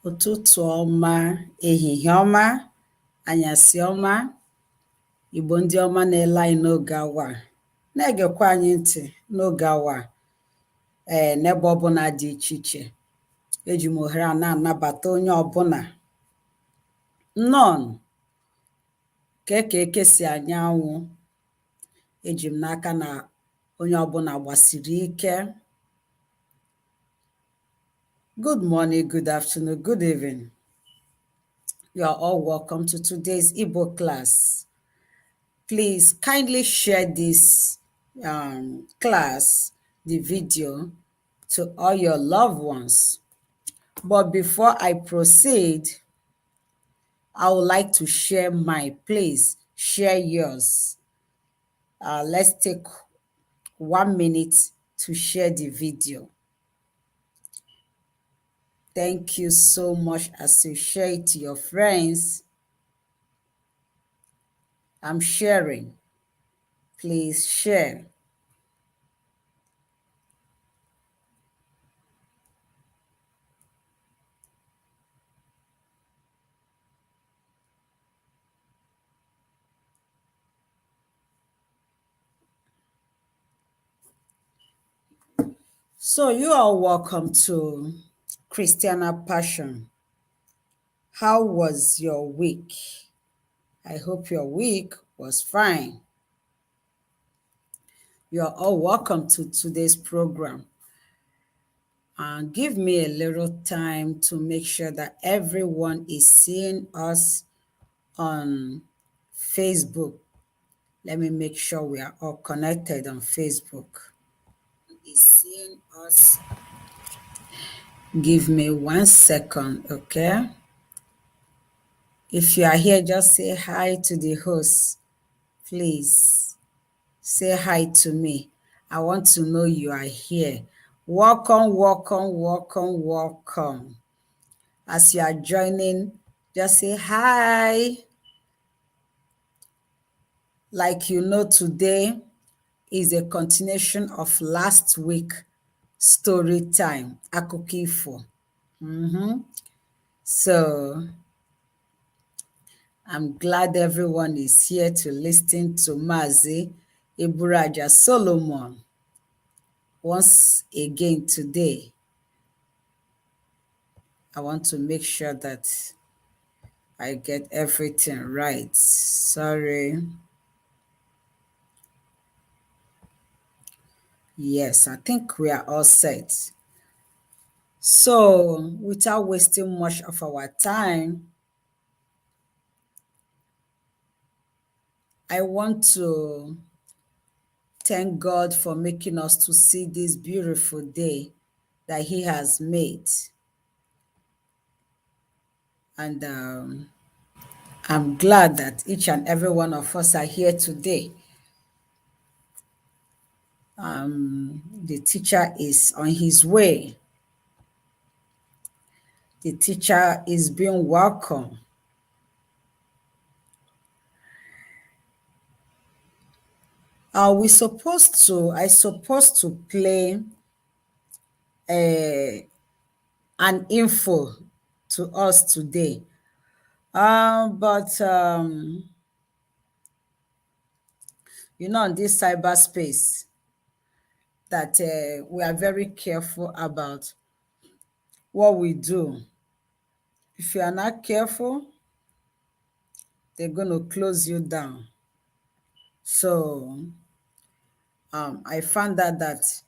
Ụtụtụ ọma, ehihie ọma, anyasị ọma, Igbo ndị ọma na-ele anyị n'oge awa a, na-egekwa anyị ntị n'oge awa a, ee n'ebe ọbụla dị iche iche. Eji m ohere a na-anabata onye ọbụla. Nnọọ, kee ka eke si anya anwụ. Eji m n'aka na onye ọbụla gbasiri ike. Good morning, good afternoon, good evening. You are all welcome to today's Igbo class. Please kindly share this class, the video, to all your loved ones. But before I proceed, I would like to share my, please share yours. Let's take 1 minute to share the video. Thank you so much as you share it to your friends. I'm sharing. Please share. So you are welcome to Christianah Passion. How was your week? I hope your week was fine. You are all welcome to today's program. And give me a little time to make sure that everyone is seeing us on Facebook. Let me make sure we are all connected on Facebook. Is seeing us. Give me 1 second, okay? If you are here, just say hi to the host. Please say hi to me. I want to know you are here. Welcome, welcome, welcome, welcome. As you are joining, just say hi. Like you know, today is a continuation of last week story time, Akụkọ Ifo. So I'm glad everyone is here to listen to Mazi Eburuaja Solomon once again today. I want to make sure that I get everything right. Sorry. Yes, I think we are all set. So, without wasting much of our time, I want to thank God for making us to see this beautiful day that He has made. And I'm glad that each and every one of us are here today. The teacher is on his way. The teacher is being welcomed. Are we supposed to, I supposed to play an info to us today. But you know, in this cyberspace, that we are very careful about what we do. If you are not careful, they're going to close you down. So I found out that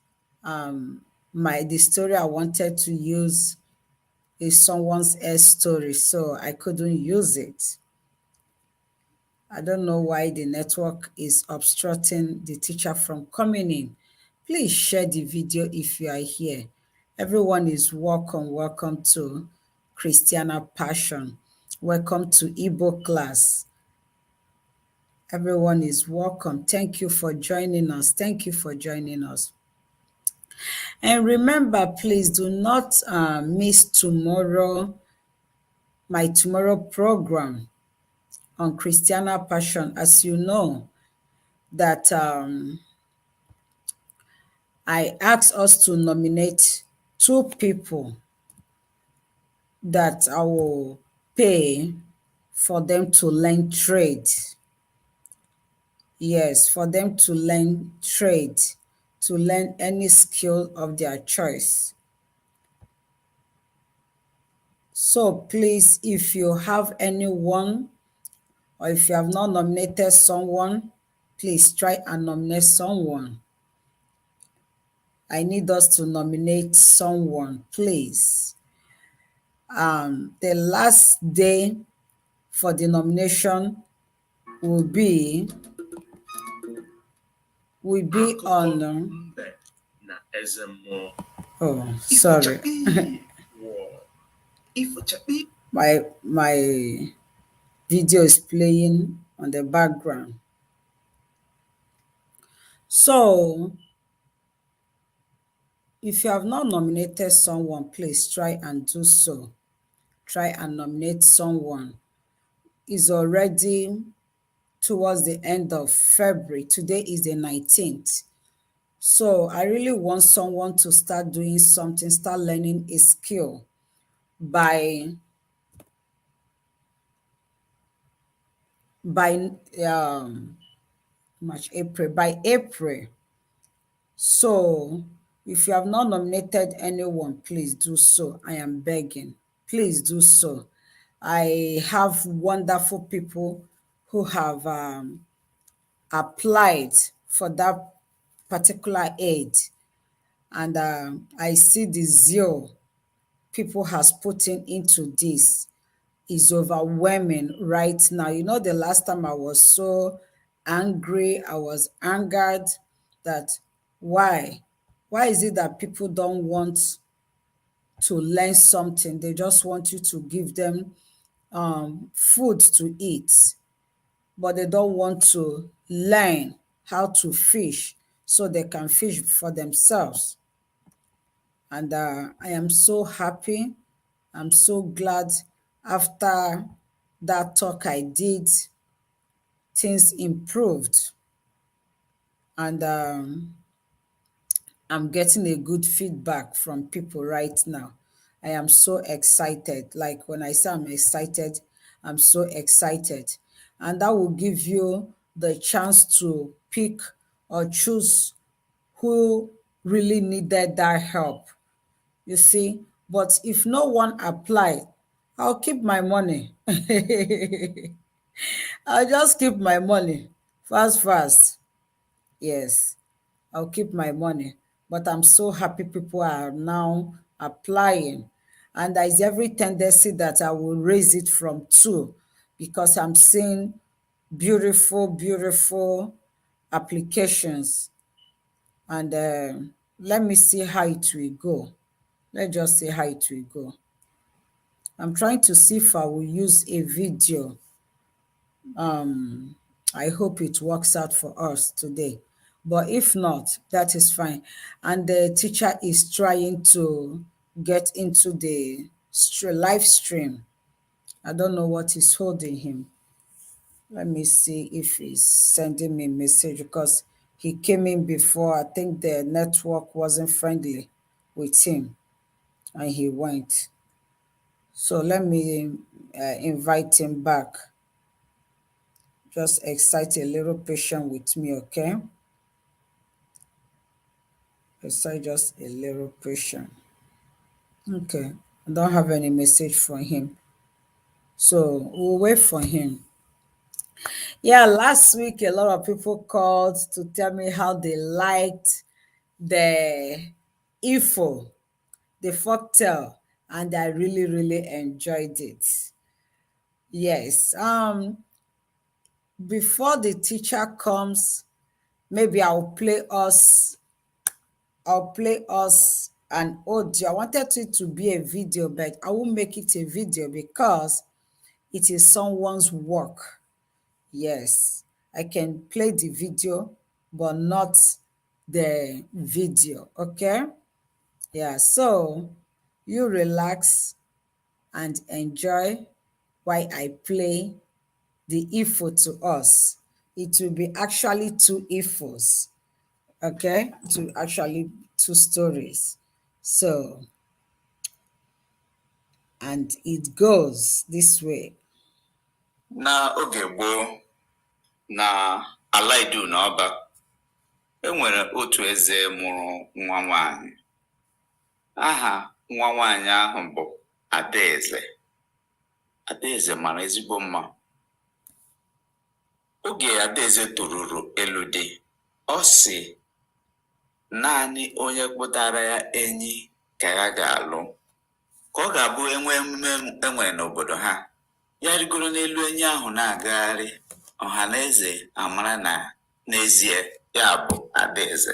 the story I wanted to use is someone's else story, so I couldn't use it. I don't know why the network is obstructing the teacher from coming in. Please share the video if you are here. Everyone is welcome. Welcome to Christianah Passion. Welcome to Igbo class. Everyone is welcome. Thank you for joining us. Thank you for joining us. And remember, please do not miss tomorrow, my tomorrow program on Christianah Passion. As you know, that I asked us to nominate 2 people that I will pay for them to learn trade. Yes, for them to learn trade, to learn any skill of their choice. So please, if you have anyone or if you have not nominated someone, please try and nominate someone. I need us to nominate someone, please. The last day for the nomination will be Akụkọ on mbe na eze mmụọ. Oh, sorry. Ifochakpi wụọ. Ifochakpi. My video is playing on the background. So if you have not nominated someone, please try and do so. Try and nominate someone. It's already towards the end of February. Today is the 19th. So I really want someone to start doing something, start learning a skill by March, April, by April. So if you have not nominated anyone, please do so. I am begging. Please do so. I have wonderful people who have applied for that particular aid. And I see the zeal people has put in into this is overwhelming right now. You know, the last time I was so angry, I was angered that why? Why is it that people don't want to learn something? They just want you to give them food to eat, but they don't want to learn how to fish so they can fish for themselves. And I am so happy. I'm so glad after that talk I did, things improved. And I'm getting a good feedback from people right now. I am so excited. Like when I say I'm excited, I'm so excited. And that will give you the chance to pick or choose who really needed that help. You see, but if no one applied, I'll keep my money. I'll just keep my money fast, fast. Yes, I'll keep my money. But I'm so happy people are now applying. And there is every tendency that I will raise it from 2 because I'm seeing beautiful, beautiful applications. And let me see how it will go. Let's just see how it will go. I'm trying to see if I will use a video. I hope it works out for us today. But if not, that is fine. And the teacher is trying to get into the live stream. I don't know what is holding him. Let me see if he's sending me a message because he came in before. I think the network wasn't friendly with him and he went. So let me invite him back. Just excite a little patient with me, okay? Excite just a little patient. Okay, I don't have any message for him. So we'll wait for him. Yeah, last week a lot of people called to tell me how they liked the Ifo, the folktale, and I really, really enjoyed it. Yes. Before the teacher comes, maybe I'll play us an audio. I wanted it to be a video, but I won't make it a video because it is someone's work. Yes, I can play the video, but not the video, okay? Yeah, so you relax and enjoy while I play the Ifo to us. It will be actually 2 Ifos, okay? To actually 2 stories. So And it goes this way. N'oge gboo, na ala Idu na Ọba, e nwere otu eze mụrụ nwa nwanyị. Aha nwa nwanyị ahụ bụ Adaeze. Adaeze mara ezigbo mma. Oge Adaeze toruru ịlụ di, ọ sị naanị onye kpụtara ya enyi ka ya ga-alụ, ka ọ ga-abụ enwe emume enwere n'obodo ha, ya rigoro n'elu enyi ahụ na-agagharị, ọha na eze amara na n'ezie ya bụ Adaeze.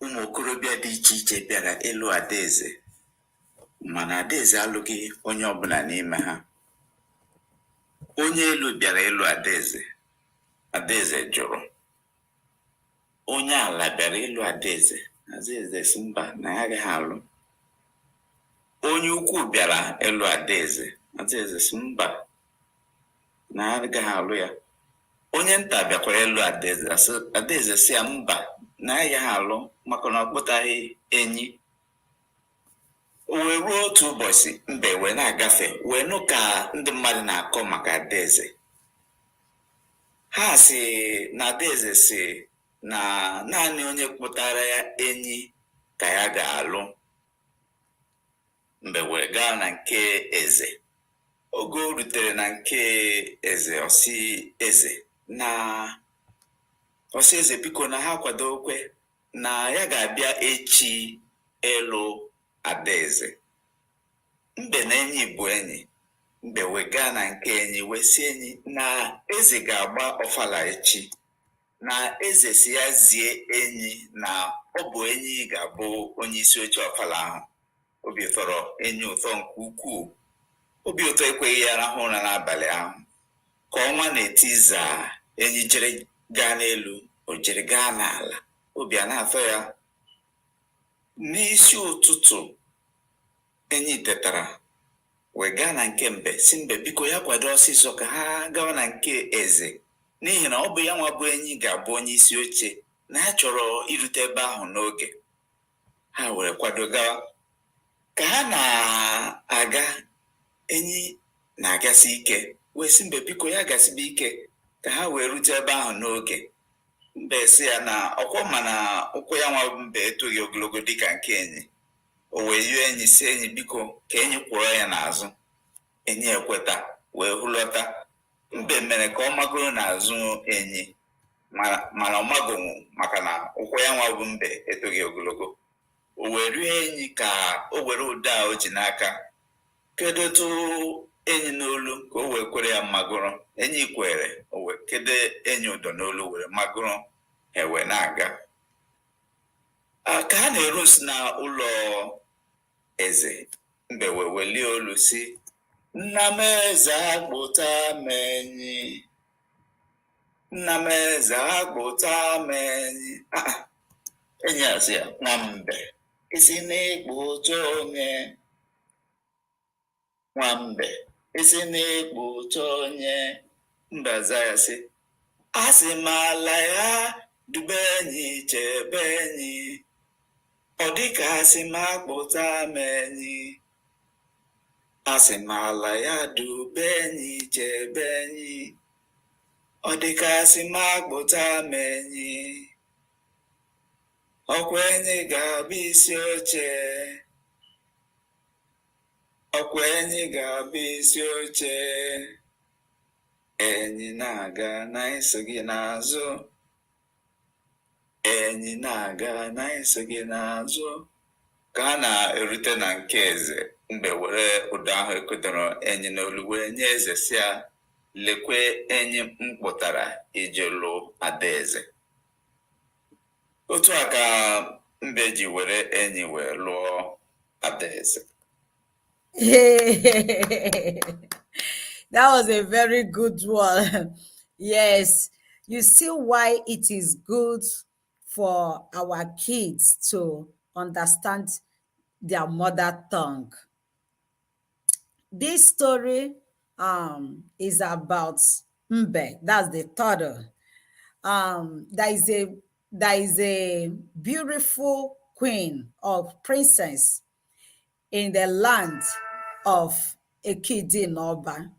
Ụmụ okorobịa dị iche iche bịara ịlụ Adaeze, mana Adaeze alụghị onye ọbụla n'ime ha. Onye elu bịara ịlụ Adaeze, Adaeze jụrụ. Onye ala bịara ịlụ Adaeze, Adaeze sị mba, na ya agaghị alụ. Onye ukwu bịara ịlụ Adaeze, Adaeze sị mba, na ya agaghị alụ ya. Onye nta bịakwara ịlụ Adaeze, Adaeze sị ya mba, na ya agaghị alụ maka na ọ kpụtaghị enyi. O wee ruo otu ụbọchị, mbe wee na-agafe wee nụ ka ndị mmadụ na-akọ maka Adaeze. Ha sị na Adaeze sị na naanị onye kpụtara ya enyi ka ya ga-alụ. Mbe wee gaa na nke eze. Oge o rutere na nke eze, ọ sị eze na ọ sị eze biko na ha kwadokwe na ya ga-abịa echi ịlụ Adaeze. Mbe na enyi bụ enyi. Mbe wee gaa na nke enyi wee sị enyi na eze ga-agba ọfala echi, na eze si ya zie enyi na ọ bụ enyi ga-abụ onye isi oche ọfala ahụ. Obi tọrọ enyi ụtọ nke ukwuu. Obi ụtọ ekweghị ya rahụ ụra n'abalị ahụ. Ka ọnwa na-eti zaa, enyi jere gaa n'elu, o jere gaa n'ala, obi a na-atọ ya. N'isi ụtụtụ, enyi tetara wee gaa na nke mbe, si mbe biko ya kwado ọsịsọ ka ha gawa na nke eze, n'ihi na ọ bụ ya nwa bụ enyi ga-abụ onye isi oche, na ya chọrọ irute ebe ahụ n'oge. Ha were kwado gawa. Ka ha na-aga, enyi na-agasi ike wee sị mbe biko ya gasibe ike ka ha wee rute ebe ahụ n'oge. Mbe sị ya na ọkwọ mana ụkwụ ya nwa mbe etoghị ogologo dịka nke enyi. O wee yọọ enyi, si enyi biko ka enyi kwụrụ ya n'azụ. Enyi ekweta wee hụlọta. Mbe mere ka ọ magoro n'azụ enyi, mana ọ magonwu maka na ụkwụ ya nwa bụ mbe etoghị ogologo. O wee rịọ enyi ka o were ụdọ a o ji n'aka kedotu enyi n'olu ka o wee kwere ya mmagoro. Enyi kwere, o wee kedo enyi ụdọ n'olu were magoro, ha wee na-aga. Ka ha na-eru nso na ụlọ eze, mbe wee welie olu si, "Nna m eze, akpụta m enyi. Nna m eze, akpụta m enyi." Ah, enyi a sị ya, "Nwa mbe, isi n'ịkpụ ụtọ onye? Nwa mbe, isi n'ịkpụ ụtọ onye?" Mbe aza ya sị, "Asị m ala ya dube enyi, chebe enyi, ọ dịka asị m akpụta m enyi. Asị m ala ya dube enyi, chebe enyi, ọ dịka asị m akpụta m enyi. Ọkwa enyi ga-abụ isi oche? Ọkwa enyi ga-abụ isi oche? Enyi na-aga na iso gị n'azụ. Enyi na-aga na iso gị n'azụ." Ka a na-erute na nke eze, mbe were ụdọ ahụ ekedoro enyi n'olu wee nye eze, si ya lekwe enyi m kpụtara iji lụ Adaeze. Otu a ka mbe ji were enyi wee lụọ Adaeze. That was a very good one. Yes. You see why it is good for our kids to understand their mother tongue. This story is about Mbe, that's the turtle. There is a beautiful queen or princess in the kingdom. in the land of Ekiti Noba.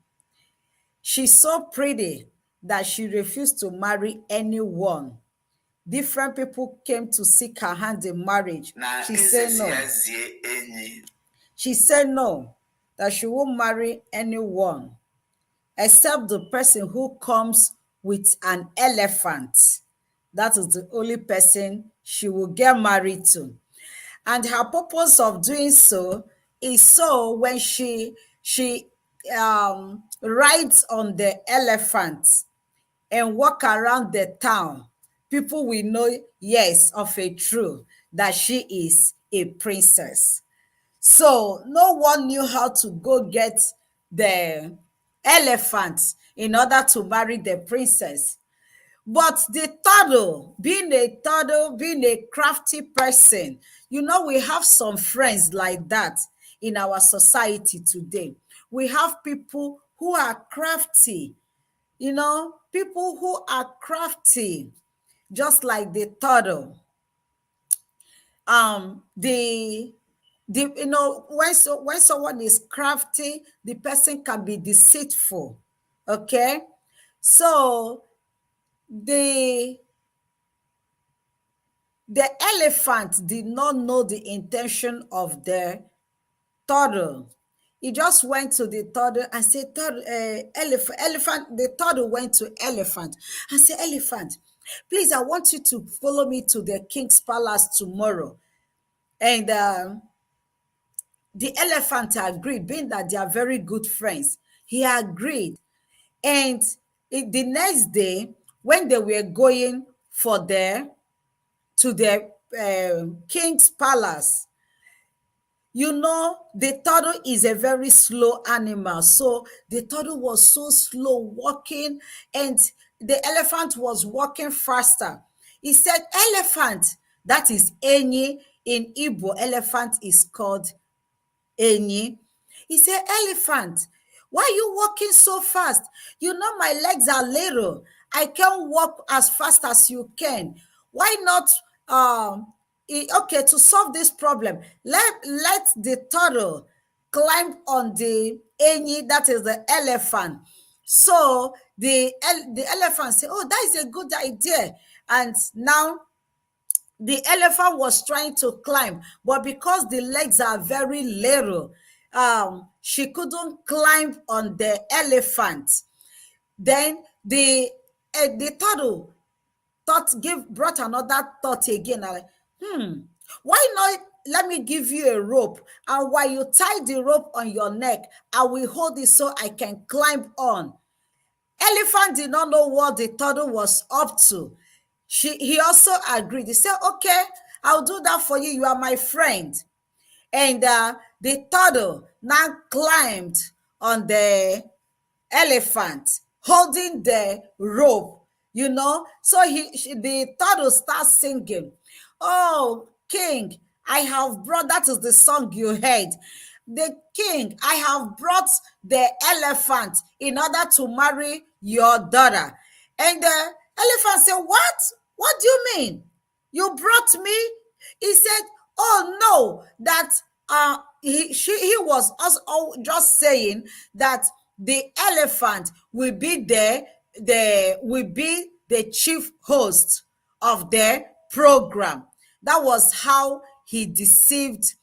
She's so pretty that she refused to marry anyone. Different people came to seek her hand in marriage. Na She eze said si no. ya zie enyi. She said no, that she won't marry anyone except the person who comes with an elephant. That is the only person she will get married to. And her purpose of doing so is so when she rides on the elephant and walk around the town, people will know, yes, of a truth, that she is a princess. So no one knew how to go get the elephant in order to marry the princess. But the turtle, being a turtle, being a crafty person, we have some friends like that in our society today. We have people who are crafty, people who are crafty, just like the turtle. The you know when so when someone is crafty, the person can be deceitful. Okay, so the elephant did not know the intention of the turtle. He just went to the turtle and said, turtle, elephant, elephant. The turtle went to elephant and said, "Elephant, please, I want you to follow me to the king's palace tomorrow." And the elephant agreed, being that they are very good friends. He agreed. And the next day, when they were going for the to the king's palace, the turtle is a very slow animal. So the turtle was so slow walking, and the elephant was walking faster. He said, "Elephant," that is enyi. In Igbo, elephant is called enyi. He said, "Elephant, why are you walking so fast? You know my legs are little. I can't walk as fast as you can. Why not? Okay, to solve this problem, let the turtle climb on the enyi, that is the elephant." So the elephant said, "Oh, that is a good idea." And now the elephant was trying to climb, but because the legs are very little, she couldn't climb on the elephant. Then the turtle thought give brought another thought again. Like, why not let me give you a rope, and while you tie the rope on your neck, I will hold it so I can climb on. Elephant did not know what the turtle was up to. He also agreed. He said, "Okay, I'll do that for you. You are my friend." And the turtle now climbed on the elephant, holding the rope. So the turtle starts singing, "Oh, king, I have brought," that is the song you heard. "The king, I have brought the elephant in order to marry your daughter." And the elephant said, "What? What do you mean? You brought me?" He said, "Oh no," that he was also just saying that the elephant will be will be the chief host of the program. That was how he deceived,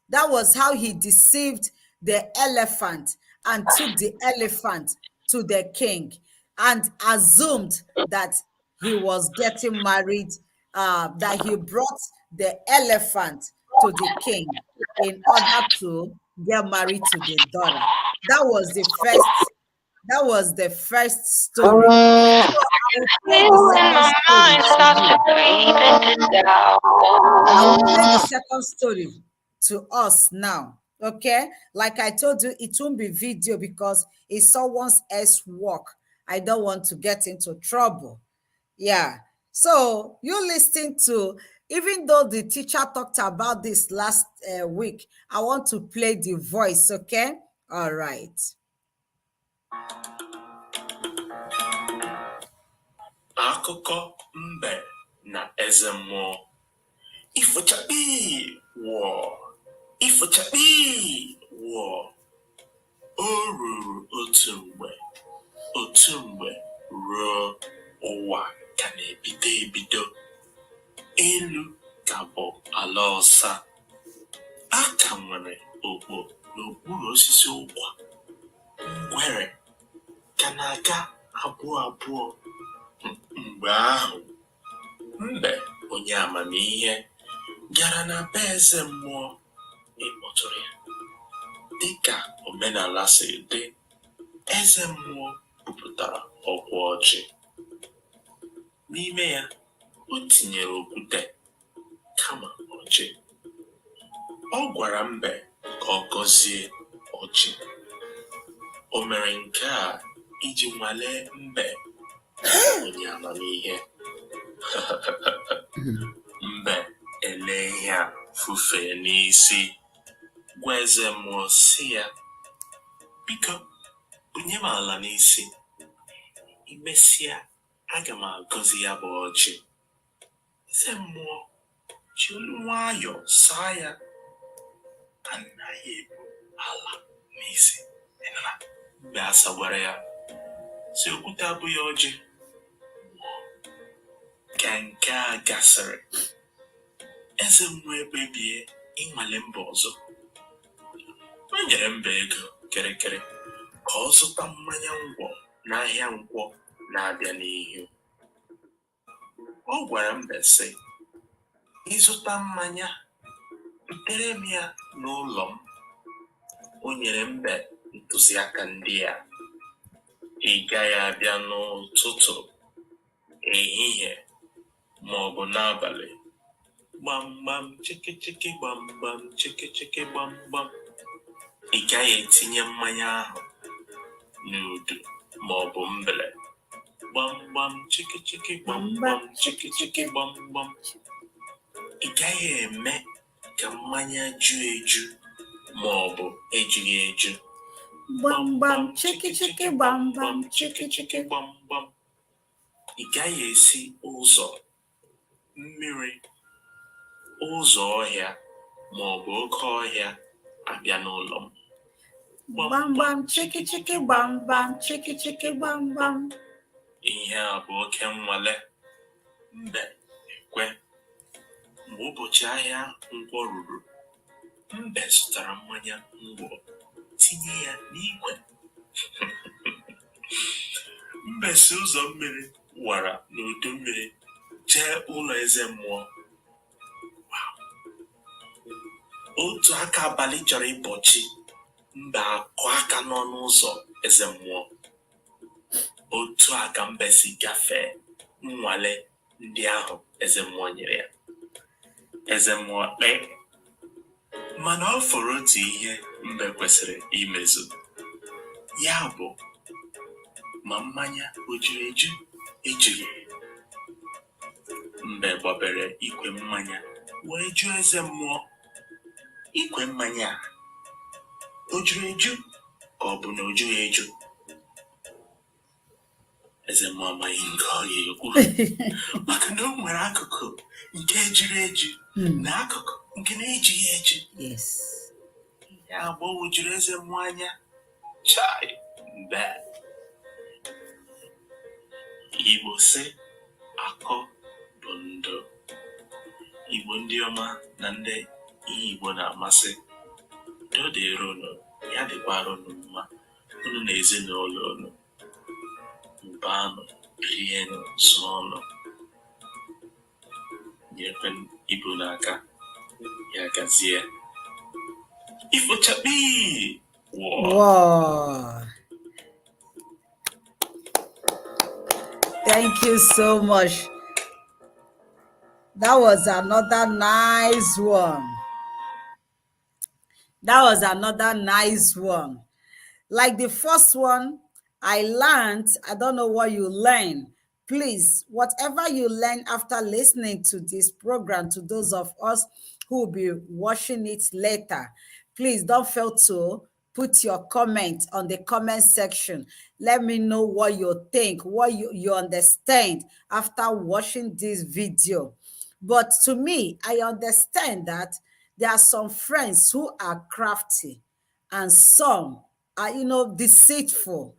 that was how he deceived the elephant and took the elephant to the king and assumed that he was getting married, that he brought the elephant to the king in order to get married to the daughter. That was the first story. So I will play the When second my story mind to starts you. to creep into doubt. I will play the second story to us now. Okay, like I told you, it won't be video because it's someone else's work. I don't want to get into trouble. Yeah. So you listen to, even though the teacher talked about this last week, I want to play the voice. Okay. All right. Akụkọ mbe na eze mmụọ. Ifochakpi wụọ. Ifo chakpii wụọ! O ruru otu mgbe ruo, ụwa ka na-ebido ebido. Elu ka bụ ala ọsa. A ka nwere okpo n'okpuru osisi ụkwa. Ngwere ka na-aga abụọ abụọ. Mgbe ahụ, Mbe onye amamihe gara na be eze mmụọ ịkpọtụrụ ya. Dịka omenala si dị, eze mmụọ bupụtara ọkwa ọjị. N'ime ya, o tinyere okwute kama ọjị. Ọ gwara Mbe ka ọ gọzie ọjị. O mere nke a iji nwalee Mbe onye amamihe. Mbe ele ihe a fufee n'isi, gwa eze mmụọ sị ya, "Biko, bunye m ala n'isi. I mesịa, aga m agọzi ya bụ ọjị." Eze mmụọ ji olu nwayọọ saa ya, "Anaghị ebu ala n'isi." Ị nụla? Mbe asagwara ya sị okwute abụghị ọjị. Ka nke a gasịrị, eze mmụọ ekpebie ịnwale mbe ọzọ. O nyere mbe ego kịrịkịrị ka ọ zụta mmanya ngwọ n'ahịa Nkwọ na-abịa n'ihu. Ọ gwara mbe sị, "Ị zụta mmanya, butere m ya n'ụlọ m." O nyere mbe ntụziaka ndị a: ị gaghị abịa n'ụtụtụ, ehihie ma ọ bụ n'abalị. Gbamgbam chiki chiki gbamgbam chiki chiki gbamgbam. Ị gaghị etinye mmanya ahụ n'udu ma ọ bụ mbele. Gbamgbam chiki chiki gbamgbam chiki chiki gbamgbam. Ị gaghị eme ka mmanya ju eju ma ọ bụ ejughị eju. Gbamgbam chiki chiki gbamgbam chiki chiki. Gbamgbam. Ị gaghị esi ụzọ mmiri, ụzọ ọhịa ma ọ bụ oke ọhịa abịa n'ụlọ m. Gbamgbam chiki chiki gbamgbam chiki chiki gbamgbam. Ihe a bụ oke nnwale. Mbe ekwe. Mgbe ụbọchị ahịa Nkwọ ruru, Mbe zụtara mmanya ngwọ tinye ya n'ikwe. Mbe si ụzọ mmiri wara n'udu mmiri jee ụlọ eze mmụọ. Wow. Otu aka abalị chọrọ ịbọchị, Mbe akụ aka n'ọnụ ụzọ eze mmụọ. Otu a ka Mbe si gafee nnwale ndị ahụ eze mmụọ nyere ya. Eze mmụọ kpee. Mana ọ fọrọ otu ihe Mbe kwesịrị imezu. Ya bụ, ma mmanya o juru eju ejughị. Mbe gbabere ikwe mmanya wee jụọ eze mmụọ, "Ikwe mmanya a, o juru eju ka ọ bụ na o jughị eju?" Eze mmụọ amaghị nke ọ ga-ekwu maka na o nwere akụkụ nke juru eju na akụkụ nke na-ejughị eju. Ya gbawojuru eze mmụọ anya. Chai, Mbe! Igbo sị, akọ bụ ndụ. Igbo ndị ọma na ndị ihe Igbo na-amasị, udo dịrị unu, ya dịkwara unu mma, unu na ezinụlọ unu. Mụbaanụ, rienụ, zụọnụ, nyerekwe ibe unu aka, ya gazie. Ifo chakpii! Wụọ! Wow. Thank you so much. That was another nice one. That was another nice one. Like the first one, I learned, I don't know what you learned. Please, whatever you learn after listening to this program, to those of us who will be watching it later, please don't fail to put your comment on the comment section. Let me know what you think, what you understand after watching this video. But to me, I understand that There are some friends who are crafty and some are deceitful.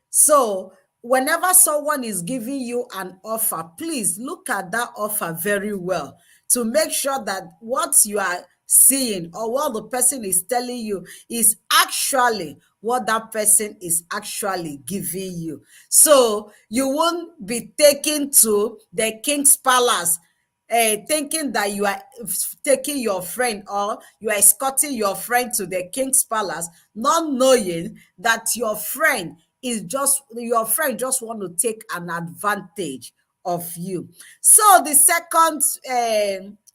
So whenever someone is giving you an offer, please look at that offer very well to make sure that what you are seeing or what the person is telling you is actually what that person is actually giving you. So you won't be taken to the king's palace thinking that you are taking your friend or you are escorting your friend to the king's palace, not knowing that your friend just want to take an advantage of you. So the second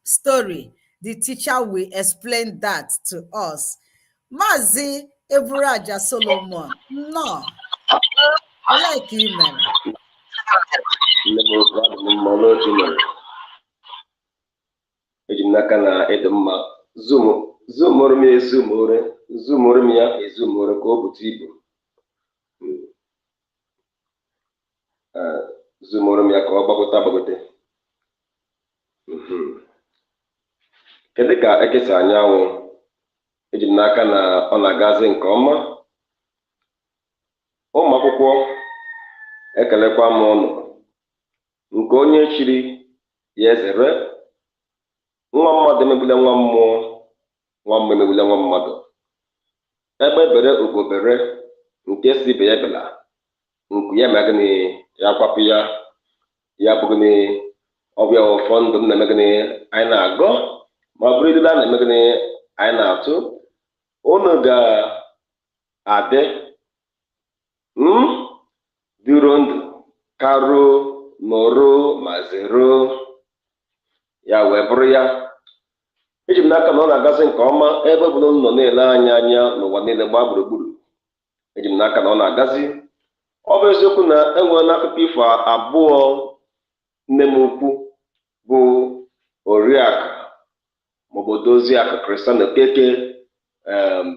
story, the teacher will explain that to us. Mazi Eburaja Solomon, no, olee ka ị mere? Nne m okwu, adị m mma n'otu mere. Eji m n'aka na ịdị mma. Zoom zoomụrụ m ya, ezoomụrụ zoomụrụ m ya, ezoomụrụ ka o bute ibu. Zoomụrụ m ya ka ọ gbagote agbagote. Kedu ka ekesa anyanwụ? Eji m n'aka na ọ na-agazi nke ọma. Ụmụ akwụkwọ, ekelekwa m ụnụ. Nke onye chiri ya ezere. Nwa mmadụ emegbula nwa mmụọ, nwa mmụọ emegbula nwa mmadụ. Egbe bere, ugo bere, nke si ibe ya ebela, nku ya mee gịnị? Ya kwapụ ya. Ya bụ gịnị? Ọ bụ ya ụfọ ndụ m na-eme gịnị? Anyị na-agọ ma ọ bụrụ idule a na-eme gịnị? Anyị na-atụ. Unu ga-adị dịro ndụ karuo nọruo ma zero ya wee bụrụ ya. Eji m n'aka na ọ na-agazi nke ọma ebe ọ bụla unu nọ na-ele anya anya n'ụwa niile gbaa gburugburu. Eji m n'aka na ọ na-agazi. Ọ bụ eziokwu na enweela akụkọ ifo abụọ nne m ukwu bụ Oriakụ maọbụ Odoziakụ Christiana Okeke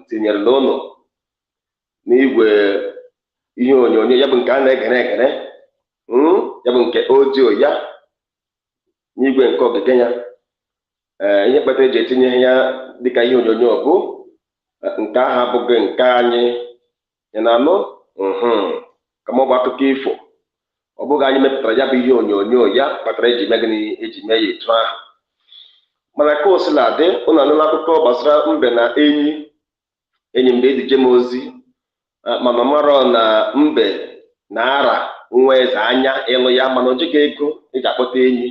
tinyere n'ụlọ n'igwe ihe onyonyo ya, bụ nke a na-egere egere, ya bụ nke audio ya n'igwe nke ogige ya. Ee, ihe kpatara eji etinye ya dịka ihe onyonyo bụ nke ahụ abụghị nke anyị ị na-anụ, kama ọ bụ akụkọ ifo. Ọ bụghị anyị mepụtara ya bụ ihe onyonyo ya kpatara eji mee gịnị? Eji mee ya etu ahụ. Mana ka o sila dị, ụnụ anụla akụkọ gbasara mbe na enyi. Enyi mgbe ezije m ozi, mana marọ na mbe na-ara nwa eze anya ịlụ ya, mana o jighị ego eji akpọta enyi.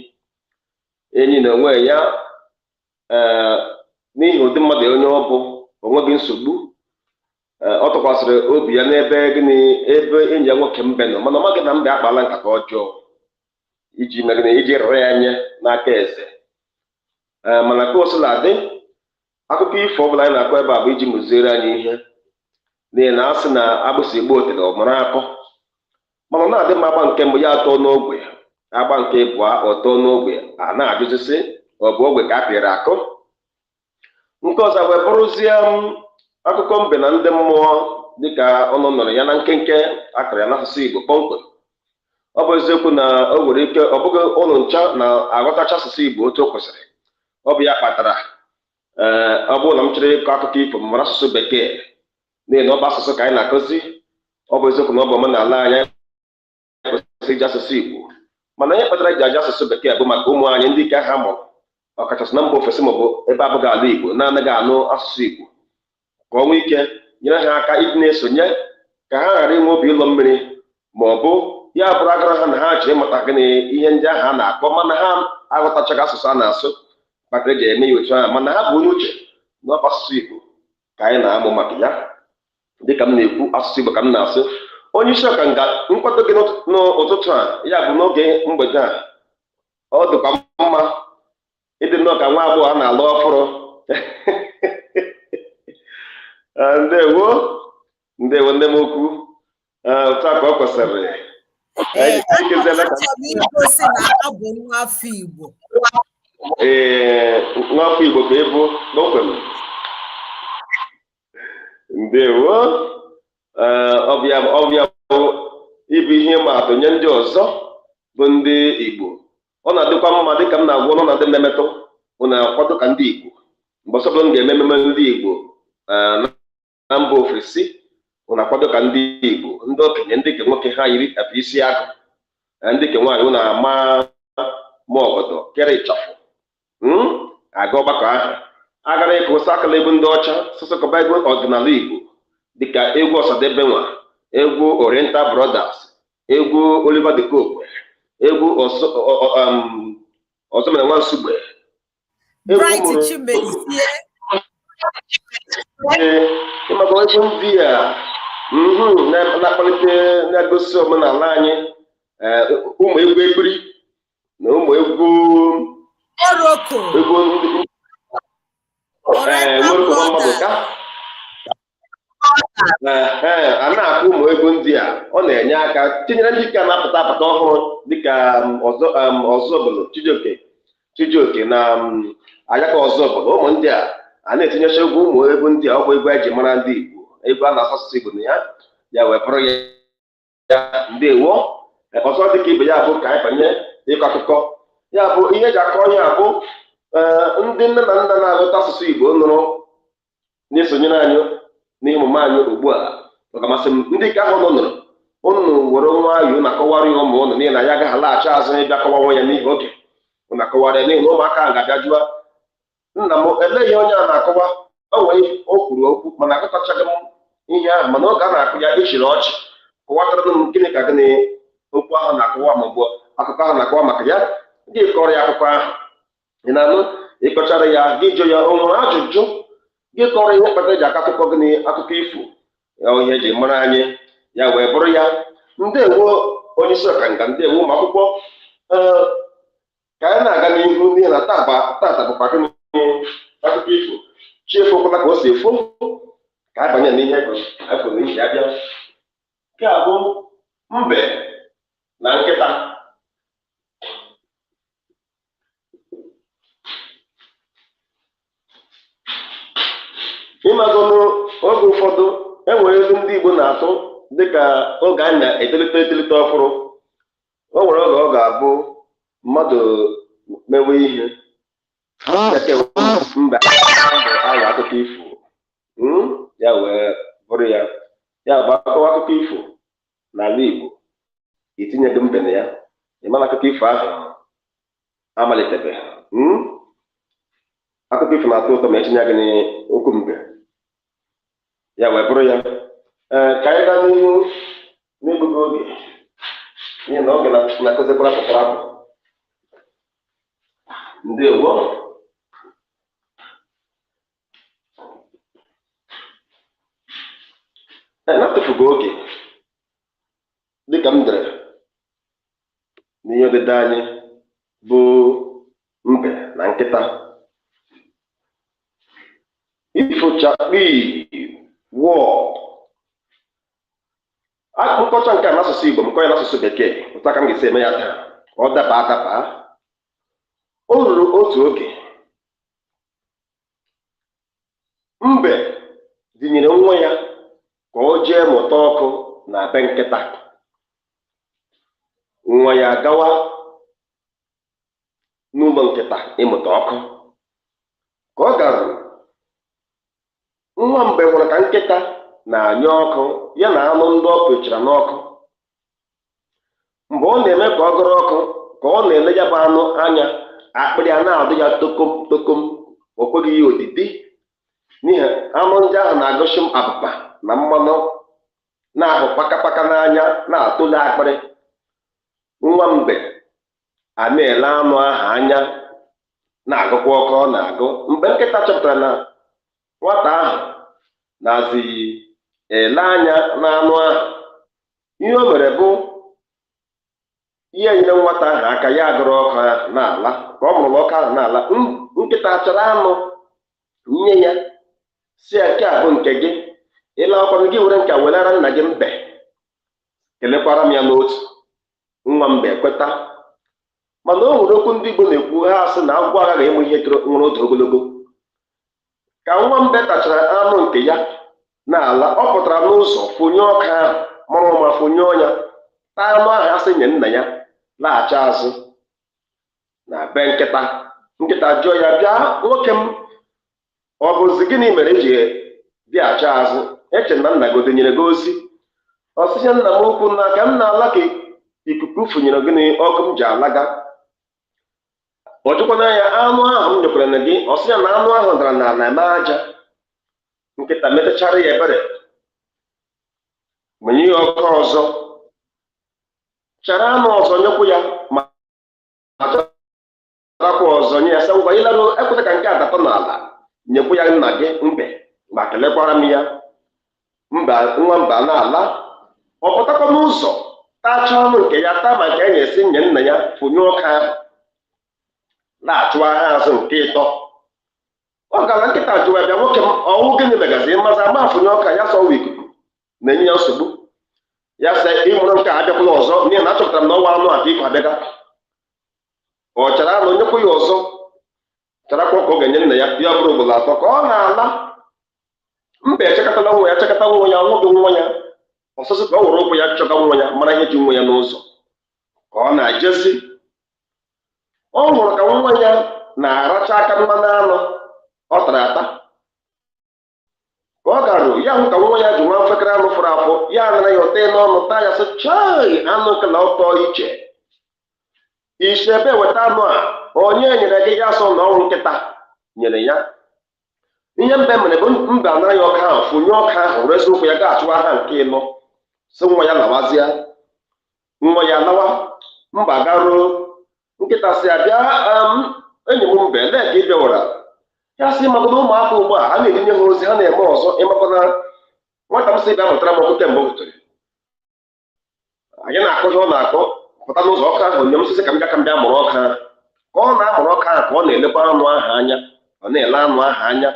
Enyi na onwe ya, ee, n'ihi ụdị mmadụ onye ọ bụ, o nweghị nsogbu. Ọ tụkwasịrị obi ya n'ebe gịnị? Ebe enyi ya nwoke mbe nọ. Mana ọ maghị na mbe akpala nkata ọjọọ iji mee gịnị? Iji rụrụ ya anya n'aka eze. Ee, mana ka o sila dị, akụkọ ifo ọbụla anyị na-akọ ebe a bụ iji mụziere anyị ihe, n'ihi na a sị na agbụsị igbo otele ọ mụrụ akọ. Mana ọ na-adị mma, agba nke mbụ ya atọ n'ogwe, agba nke ịbụọ ọtọ n'ogwe, a na-ajụzisi ọ bụ ogwe ka a pịrị akụ. Nke ọzọ wee bụrụzie akụkọ mbe na ndị mmụọ, dịka ọnụ nọrọ ya na nkenke akara ya n'asụsụ Igbo kpọmkwem. Ọ bụ eziokwu na o nwere ike ọ bụghị ụlọ ncha na-aghọtacha asụsụ Igbo otu o kwesịrị. Ọ bụ ya kpatara, ee, ọ bụrụ na m chọrọ ịkọ akụkọ ifo m mara asụsụ Bekee, n'ihi na ọ bụ asụsụ ka anyị na-akụzi. Ọ bụ eziokwu na ọ bụ omenala anyị kwesịrị iji asụsụ Igbo, mana ihe kpatara eji aji asụsụ Bekee bụ maka ụmụ anyị ndị ike ha mụrụ, ọkachasị na mba ofesi maọbụ ebe abụghị ala Igbo na-anaghị anụ asụsụ Igbo, ka ọ nwee ike nyere ha aka ịdị na-esonye, ka ha ghara inwe obi ịlọ mmiri, ma ọ bụ ya bụrụ agara ha na ha chọrọ ịmụta gịnị? Ihe ndị ahụ a na-akọ, mana ha aghọtachaghị asụsụ a na-asụ kpatara eji eme ya otu ahụ. Mana ha bụ onye uche na ọ bụ asụsụ Igbo ka anyị na-amụ maka ya. Dịka m na-ekwu, asụsụ Igbo ka m na-asụ. Onye isi ọka nga nkwado gị n'ụtụtụ a, ya bụ n'oge mgbede a, ọ dịkwa mma ịdị nnọọ ka nwa agbọghọ a na-alụ ọfụrụ. Ndewo, ndewo, nne m ukwu. Otu a ka ọ kwesịrị. Ee, Ekeziela ka achọrọ m igosi na abụ nwa afọ Igbo. Ee, nwa afọ Igbo ka ịbụ kpọmkwem. Ndewo. Ee, ọ bụ ya bụ ịbụ ihe ịma atụ nye ndị ọzọ bụ ndị Igbo. Ọ na-adịkwa mma, dịka m na-agwa, ọ na-adị mmemetụ ụ na-akwado ka ndị Igbo. Mgbe ọsọ m ga-eme ememe ndị Igbo na mba ofesi, ụnụ akwado ka ndị Igbo, ndị okenye, ndị nke nwoke ha yiri efe isi agụ, ndị nke nwaanyị ụnụ ama ma ọgọdọ kere ịchafụ aga ọgbakọ ahụ. Agara ịkụ sakala egwu ndị ọcha, sụsụkọba egwu ọdịnala Igbo dịka egwu Ọsadebe nwa, egwu Oriental Brothers, egwu Oliver de Coque, egwu Ọzọmena Nwansugbe. Bright Chimezie. Ee, ịmaka egwu ndị a na-akpalite, na-egosi omenala anyị, ụmụ egwu ekpiri na ụmụ egwu Oroko. Egwu ndị Oriental nwere mmadụ Brothers. ka ee a na-akụ ụmụ egwu ndị a, ọ na-enye aka tinyere ndị ka na-apụta apụta ọhụrụ dịka ọzọ Ọzọbụlụ Chijioke Chijioke na Ayaka Ọzọbụlụ. Ụmụ ndị a a na-etinyecha egwu, ụmụ egwu ndị a, ọ bụ egwu eji mara ndị Igbo, egwu a na-asụ asụsụ Igbo na ya, ya wee bụrụ ya. Ndewo. Ọzọ dịka ibe ya bụ ka anyị banye ịkọ akụkọ. Ya bụ ihe eji akọ ya bụ ndị nne na nna na-aghọta asụsụ Igbo nụrụ na-esonyere anyị n'ihe omume anyị ugbu a. Ọ ga-amasị m ndị nke ahụ nọ nụrụ unu were nwayọọ na-akọwara ya ụmụ ụnụ, n'ihi na ya agaghị alaghachi azụ ịbịa kọwanwe ya n'ihi oge. Unu akọwara ya, n'ihi na ụmụaka ahụ ga-abịa jụa nna m, elee ihe onye a na-akọwa? O nwere o kwuru okwu mana akọtachaghị m ihe ahụ, mana oge a na-akụ ya echiri ọchị, kọwatara m gịnị ka gịnị okwu ahụ na-akọwa ma ọ bụ akụkọ ahụ na-akọwa maka ya. Gị kọrọ ya akụkọ ahụ ị na-anụ, ịkọchara ya, gị jụ ya o nwere ajụjụ, gị kọrọ ihe kpatara eji akọ akụkọ gịnị, akụkọ ifo ya, ihe eji mara anyị, ya wee bụrụ ya. Ndewo onye isi ọkanga, ndewo ụmụ akwụkwọ. Ee, ka anyị na-aga n'ihu, n'ihi na tata bụkwa gịnị, akụkọ ifo. Chi efokwala ka o si efo. Ka anyị banye n'ihe efo n'ihi ya bịa. Nke a bụ mbe na nkịta. Ịmagonu oge ụfọdụ enwere elu ndị Igbo na-atụ dịka oge a na-etolite etolite ọfụrụ. O nwere oge ọ ga-abụ mmadụ mewe ihe mba ahụ akụkọ ifo, ya wee bụrụ ya. Ya bụ akọwa akụkọ ifo n'ala Igbo, itinyeghị mbe na ya, ịmana akụkọ ifo ahụ amalitebeghị. Akụkọ ifo na-atọ ụtọ ma etinye gị n'okwu mbe, ya wee bụrụ ya. Ee, ka anyị gaa n'ihu n'egbughị oge, n'ihi na oge na-akụzikwara apụtara apụ. Ndewo. Ee, na-atụfughị oge, dịka m dere n'ihe odide anyị bụ mbe na nkịta. Ifochakpi wọọ nkọcha nke a n'asụsụ Igbo, nkọ ya n'asụsụ Bekee, otu aka m ga-esi eme ya taa ka ọ daba adaba. O ruru otu oge, mbe dinyere nwa ya ka o jee mụta ọkụ na be nkịta. Nwa ya gawa n'ụlọ nkịta ịmụta ọkụ. Ka ọ garuru, nwa mbe hụrụ ka nkịta na-anyụ ọkụ ya na anụ ndị ọ pịchara n'ọkụ. Mgbe ọ na-eme ka ọ gụrụ ọkụ, ka ọ na-ele ya bụ anụ anya, akpịrị a na-adụ ya tokom tokom, o kweghị ya odidi, n'ihi anụ ndị ahụ na-agụsị m abụba na mmanụ na-ahụ pakapaka n'anya, na-atụle akpịrị. Nwa mbe a na-ele anụ ahụ anya, na-agụkwa ọkụ ọ na-agụ. Mgbe nkịta chọpụtara na nwata ahụ na-azị ele anya n'anụ ahụ, ihe o mere bụ ihe nyere nwata ahụ aka, ya agụrụ ọkụ ahụ n'ala. Ka ọ mụrụ ọkụ ahụ n'ala, nkịta chọrọ anụ nye ya, si ya nke a bụ nke gị, ịla ọkwanụ gị were nke a welara nna gị mbe, kelekwara m ya n'otu. Nwa mbe ekweta. Mana o nwere okwu ndị Igbo na-ekwu, ha asị na agwọ aghaghị ịmụ ihe nwere otu ogologo. Ka nwa mbe tachara anụ nke ya n'ala, ọ pụtara n'ụzọ fụnye ọkụ ahụ, mara ụma fụnye ọnya, taa anụ ahụ asị nye nna ya, laghachi azụ na be nkịta. Nkịta jụọ ya, bịa nwoke m, Ọ bụzi gịnị mere eji bịaghachi azụ? Eche na nna gị o denyere gị ozi? Ọ sị ya, nna m ukwu, na ka m na-ala ka ikuku fụnyere gịnị ọkụ m ji alaga. Ọ jụkwana ya, anụ ahụ m nyekwara na gị? Ọ sị ya na anụ ahụ dara n'ala eme aja. Nkịta metachara ya ebere, mụnye ya ọkụ ọzọ, chara anụ ọzọ nyekwu ya, ma charakwa ọzọ nye ya, sị, ngwa, ịlarụ, ekweta ka nke a data n'ala, nyekwu ya nna gị mbe, ma kelekwara m ya. Mba, nwa mba na-ala, ọ pụtakwa n'ụzọ, tachaa ọnụ nke ya, taa ma nke a na-esi nye nna ya, fụnye ọka ahụ, na-achụ agha azụ nke ịtọ. Ọ gara, nkịta jụwa, bịa nwoke m, ọnwụ gịnị megazi mmazi ama afụnye ọka ya? Sọwa ikuku na-enye ya nsogbu. Ya sị, ịmụrụ nke a abịakwala ọzọ, n'ihi na achọpụtara m na ọnwa anụ a ka ịkụ abịaga. Ọ chara anụ nyekwa ya ọzọ, charakwa ka ọ ga-enye nna ya. Ya bụrụ ugboro atọ ka ọ na-ala. Mba echekọtala nwa ya, chekọta nwa ya, nwoke nwa ya ọsọsọ ka ọ were ụkwụ ya chọga nwa ya, mara ihe ji nwa ya n'ụzọ ka ọ na-ejezi. Ọ hụrụ ka nwa ya na-aracha aka mmanụ anụ ọ tara ata. Ka ọ garụ, ya hụ ka nwa ya ji nwa mfekere anụ fọrọ afọ, ya nara ya ụtọ n'ọnụ, taa ya, sị, chai, anụ nke na ụtọ iche isi ebe weta anụ a, onye nyere gị ya? Sọ na ọnwụ nkịta nyere ya. Ihe mbe mere bụ mbe anara ya ọka ahụ, fụnye ọka ahụ, rezi ụkwụ ya ga-achụwa ha nke ịnọ, sị nwa ya lawazie. Nwa ya lawa, mba garuo, nkịta sị ya, bịa enyi m mbe, lee ka ị bịawara. Ya sị, maka na ụmụaka ugbu a, a na-etinye ha ozi, ha na-eme ọzọ. Ịmakwana nwata m sị bịa mụtara m ọkụ kemgbe ụtụtụ anyị na-akụ ihe ọ na-akọ, pụta n'ụzọ, ọka ahụ nye m, sịsị ka m bịa, ka m bịa mụrụ ọka ahụ. Ka ọ na-amụrụ ọka ahụ, ka ọ na-elekwa anụ ahụ anya, ọ na-ele anụ ahụ anya.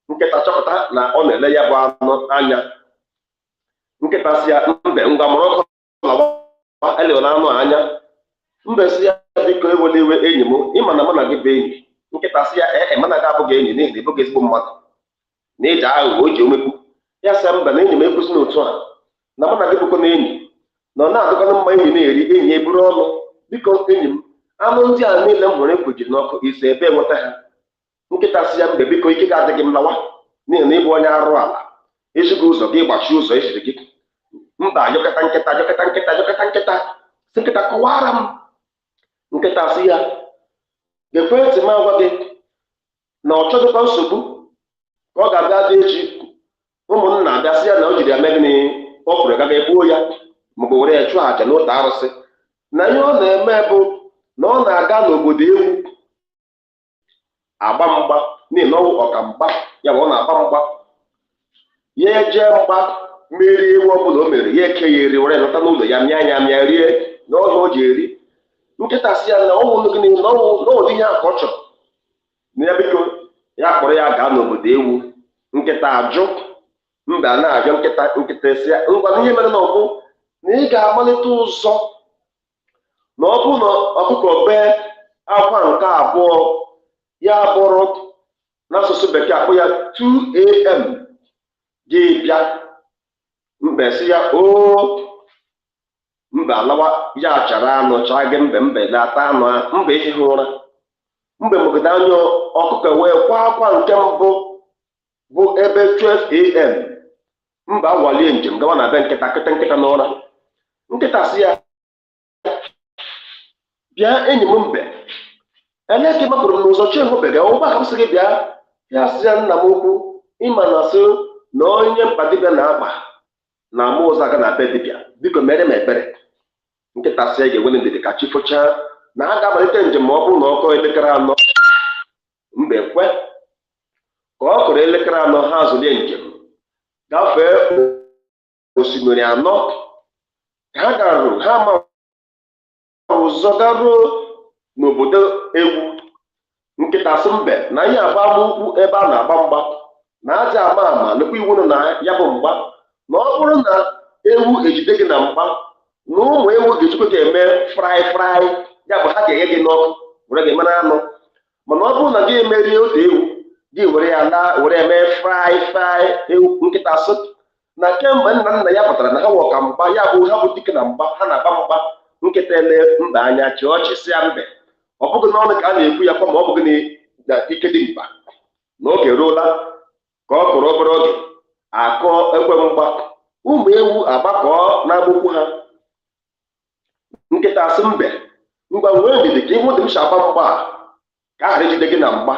Nkịta chọpụta na ọ na-ele ya bụ anụ anya. Nkịta sị ya, mbe, ngwa, mụrụ ọkụ lawa, elewela anụ anya. Mbe sị ya, biko, ewela iwe, enyi m, ịma na mụ na gị bụ enyi. Nkịta sị ya, ee, mana gị abụghị enyi, n'ihi na ịbụghị ezigbo mmadụ na iji aghụghọ o ji omekwu ya. Sị mba, na enyi m, ekwesị n'otu a na mụ na gị bụkwa na enyi, na ọ na-adịkwana mma enyi na-eri enyi eburu ọnụ. Biko enyi m, anụ ndị a niile m hụrụ ekwujiri n'ọkụ, isi ebe enweta ha? Nkịta sị ya, mbe, biko, ike ga-adịghị m, lawa, n'ihi na ịbụ onye arụ ala, ezighị ụzọ gị gbachi ụzọ eziri gị. Mba ajọkọta nkịta, ajọkọta nkịta, ajọkọta nkịta, sị nkịta, kọwara m. Nkịta sị ya, gekwe ntị m agwa gị, na ọ chọghịkwa nsogbu, ka ọ ga-abịa dị echi, ụmụnna abịa sị ya na o jiri ya mee gịnị, ọ pụrụ gaga egbuo ya, maọbụ were ya chụọ àjà n'ụlọ arụsị. Na ihe ọ na-eme bụ na ọ na-aga n'obodo ewu agba mgba, n'ihi na ọwụ ọkamgba ya bụ ọ na-agba mgba. Ya eje mgba, merie ewu ọbụla o mere, ya eke ya eri, were lọta n'ụlọ ya, mịa ya mịa rie n'ọhịa o ji eri. Nkịta sị ya na ọnwụ gịnị na ọnwụ n'ụdị ihe a ka ọ chọrọ na ya, biko, ya kpọrọ ya gaa n'obodo ewu. Nkịta ajụ. Mba na-abịa nkịta. Nkịta sị ya, ngwa, na ihe mere na ọ bụ na ị ga-amalite ụzọ, na ọ bụrụ na ọkụkọ bee akwa nke abụọ, ya bụrụ n'asụsụ bekee akpụ ya 2 a.m., gị bịa. Mbe sị ya oo. Mbe alawa, ya chara anụ chaa gị mbe. Mbe na-ata anụ ahụ, mbe ehighị ụra. Mbe megide anya, ọkụkọ wee kwa akwa nke mbụ, bụ ebe 12 a.m. Mba awalie njem gawa na be nkịta, kịta nkịta n'ụra. Nkịta sị ya, bịa enyi m mbe, elee ka ị mapụrụ m n'ụzọ chi ehụbeghị ụgbọ ka m sị gị bịa? Ya sị ya, nna m ukwu, ịma na sị na onye mkpa dibịa na-akpa na ama ụzọ aga na be dibịa, biko mere m ebere. Nkịta sị ya ga-enwere ndidi ka chi fochaa, na ha ga-amalite njem ma ọ bụrụ na ọ kọọ elekere 4. Mbe kwe. Ka ọ kụrụ elekere 4, ha zụlie njem, gafee osimiri anọ. Ka ha garụ, ha ma ụzọ garuo n'obodo ewu. Nkịta sị mbe na ihe agba ama ukwu ebe a na-agba mgba na aja ama ama nekwa iwu nọ na ya bụ mgba, na ọ bụrụ na ewu ejide gị na mgba, na ụmụ ewu ga-ejikwa gị eme fry fry, ya bụ ha ga-eghe gị n'ọkụ were gị mara anụ. Mana ọ bụrụ na gị emerie otu ewu, gị were ya laa, were ya mee fry fry ewu. Nkịta sị na kemgbe nna nna ya pụtara na ha wụ ọka mgba, ya bụ ha bụ dike na mgba, ha na-agba mgba. Nkịta ele mba anya, chịa ọchị, sị ya, mbe, ọ bụghị n'ọnụ ka a na-ekwu ya kwa, ma ọ bụghị na ike dị mkpa. Na oge ruola ka ọ kụrụ obere oge akụọ ekwe mgba, ụmụ ewu agbakọọ n'agbụkwu ha. Nkịta asị mbe, ngwa, nwee ndidi ka ihu dị m si agba mgba a, ka a ghara ijide gị na mgba.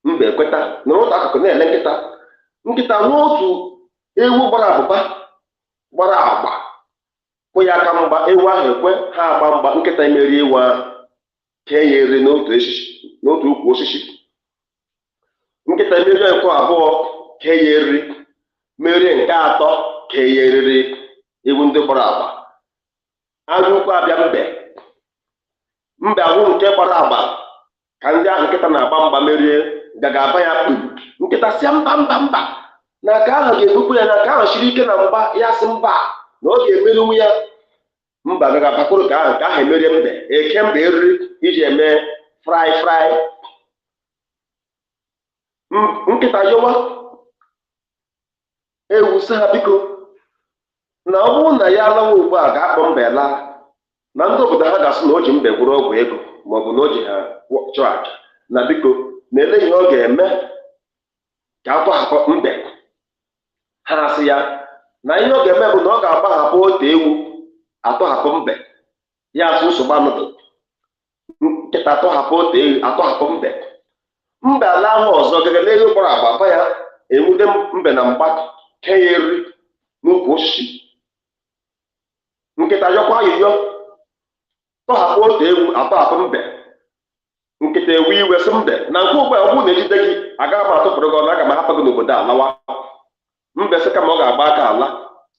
Mbe ekweta, nọrọ otu akụkụ na-ele nkịta. Nkịta nwee otu ewu gbara abụba, gbara agba, kwụ ya aka mgba. Ewu ahụ ekwe, ha agba mgba. Nkịta emerie ewu ahụ, kee ya eri n'otu osisi, n'otu ukwu osisi. Nkịta emerie nke abụọ, kee ya eriri, merie nke atọ, kee ya eriri. Ewu ndị gbara agba, anya ukwu abịa mbe. Mbe ahụ nke gbara agba ka ndị ahụ nkịta na-agba mgba merie, gaga aba ya kpuru. Nkịta sịa, mba, mba, mba, na nke ahụ ga-egbukwu ya, na nke ahụ siri ike na mgba. Ya sị mba, na ọ ga-emerinwu ya. Mba gaga bakwuru ka ahụ, nke ahụ emerie mbe, eke mbe eriri iji eme fry fry. Nkịta yọwa ewu, sị ha biko, na ọ bụrụ na ya alawa ugbu a, ga-akpọ mbe laa, na ndị obodo ha ga-asị na o ji mbe gwụrụ ọgwụ ego, maọbụ na o ji ha chụọ aja, na biko, na ele ihe ọ ga-eme ka a tọhapụ mbe. Ha asị ya na ihe ọ ga-eme bụ na ọ ga-agbahapụ otu ewu, atọhapụ mbe. Ya asụ, nsogbu anụdụ. Nkịta atọhapụ otu ewu, atọhapụ mbe. Mbe ala ahụ ọzọ gaga n'elu gbara agba ba ya, enwude mbe na mgba, kee ya eriri n'ukwu osisi. Nkịta yọkwa ayịyọ, tọhapụ otu ewu, atọhapụ mbe. Nkịta ewe iwe, sị mbe na nke ugbu a, ọ bụrụ na ejide gị, agaghị m atụpụrụ gị ọnụ, aga m ahapụ gị n'obodo a lawa. Mbe sị kama ọ ga-agba aka ala,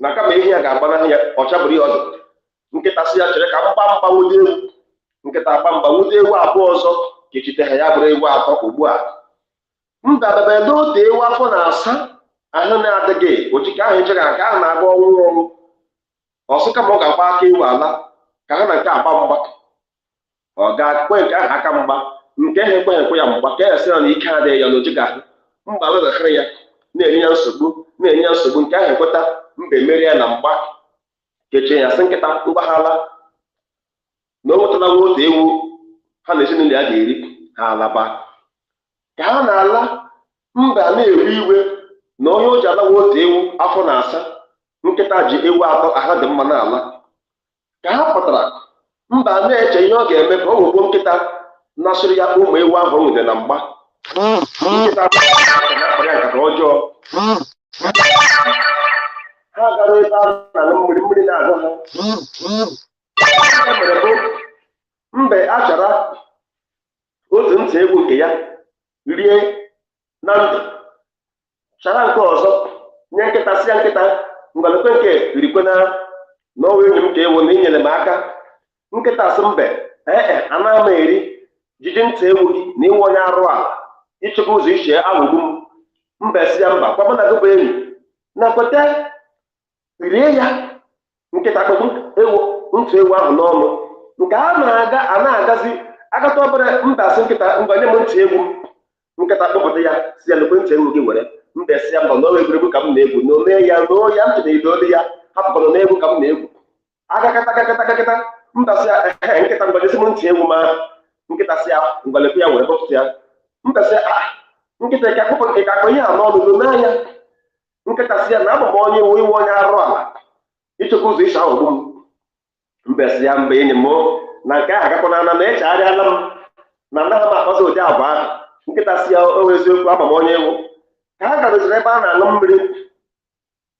na kama ihe ya ga-agbanahụ ya, ọcha bụrụ ihe ọzọ. Nkịta sị ya chere ka mgba mgba nwude ewu. Nkịta agba mgba nwude ewu abụọ ọzọ, kechite ha, ya bụrụ ewu atọ ugbu a. Mbe abịa n'otu ewu afọ na-asa ahụ na-adịghị ojike ahụ echeghị nke ahụ na-agba ọnwụ ọnwụ ọsụ, kama ọ ga-agba aka ewu ala ka ha na nke agba mgba, ọ ga-ekwe nke ahụ aka mgba. Nke ahụ ekweghị ekwe ya mgba, ka ya sị na ike adịghị ya na ojike ahụ. Mgba alụghachiri ya, na-enye ya nsogbu, na-enye ya nsogbu. Nke ahụ ekweta, mbe merie ya na mgba, kechie ya, sị nkịta mgbaghala na o nwetala nwa otu ewu ha na ezinụlọ ya ga-eri. Ha alaba. Ka ha na-ala, mba na-ewe iwe na onye o ji alawa otu ewu afọ na-asa, nkịta ji ewu atọ aha dị mma n'ala. Ka ha pụtara, mba na-eche ihe ọ ga-eme ka ọ ghọgbuo nkịta nasịrị ya ụmụ ewu ahụ o nwere na mgba. Nkịta na-akpara ya nkata ọjọọ. Ha gara ebe a na-aṅụ mmiri, mmiri na-agụ ha. E mere bụ mbe achara otu ntị ewu nke ya rie na ndụ, chara nke ọzọ nye nkịta, si ya, nkịta, ngwalekwe nke rikwe na n'ọnwa enyi m ka ewu na inyere m aka. Nkịta sị mbe, ee, anaghị m eri jiji ntị ewu gị, na inwe onye arụ ala ịchịkwa ụzọ iche aghọgbu m. Mbe si ya mba, kwa mụ na gị bụ enyi na kweta rie ya. Nkịta kpekwu ewu ntị ewu ahụ n'ọnụ. Nke a na-aga a na-agazi agata obere, mba asị nkịta, ngwa, nye m ntị ewu m. Nkịta kpọpụta ya, si ya, lekwe ntị ewu gị, were. Mbe si ya mba, n'ọnwa egwuregwu ka m na-egwu, na ome ya na ya ntị na ide olu ya hapụkwana, n'egwu ka m na-egwu. Agakata agakata agakata, mba si ya, ehe, nkịta, ngwa, nyesi m ntị ewu m ahụ. Nkịta si ya, ngwa, lekwe ya, were kpọpụta ya. Mbe si ya, ah, nkịta, ka akpụkpọ nke ka akpọ ihe a n'ọnụ do n'anya. Nkịta si ya na abụ m onye iwu iwe, onye arụ ala ịchekwa ụzọ isi aghọgbu m. Mbe si ya, mba, enyi m, na nke ahụ agakwana na echegharịala m, na anaghị m akpazi ụdị agwa ahụ. Nkịta si ya, o eziokwu, ama m onye iwu. Ka ha garụziri ebe a na-aṅụ mmiri,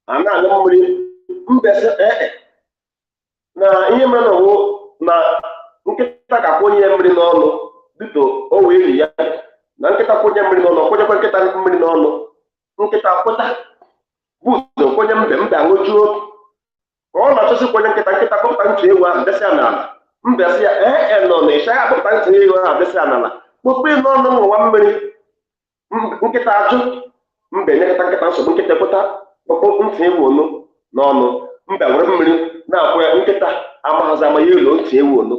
a na-aṅụ mmiri, mbe sị ee, na ihe mere na owu na nkịta ga-akwụnye ya mmiri n'ọnụ, dịka o wee ri ya na nkịta kwụnye mmiri n'ọnụ, kwụnyekwa nkịta mmiri n'ọnụ. Nkịta kwụta bụ ụzọ kwụnye mbe, mbe aṅụjuo. Ka ọ na-achọsị kwụnye nkịta, nkịta kpọpụta ntị ewu ahụ desa ya n'ala. Mbe sị ya, ee, nọ na ịcha ya kpọpụta ntị ewu ahụ desa ya n'ala, kpọpụ n'ọnụ nwa mmiri. Nkịta ajụ. Mbe nyekọta nkịta nsogbu. Nkịta ekweta, kpọpụ ntị ewu onu n'ọnụ. Mbe were mmiri na-akwụ ya. Nkịta amaghazi ama ya elo ntị ewu onu.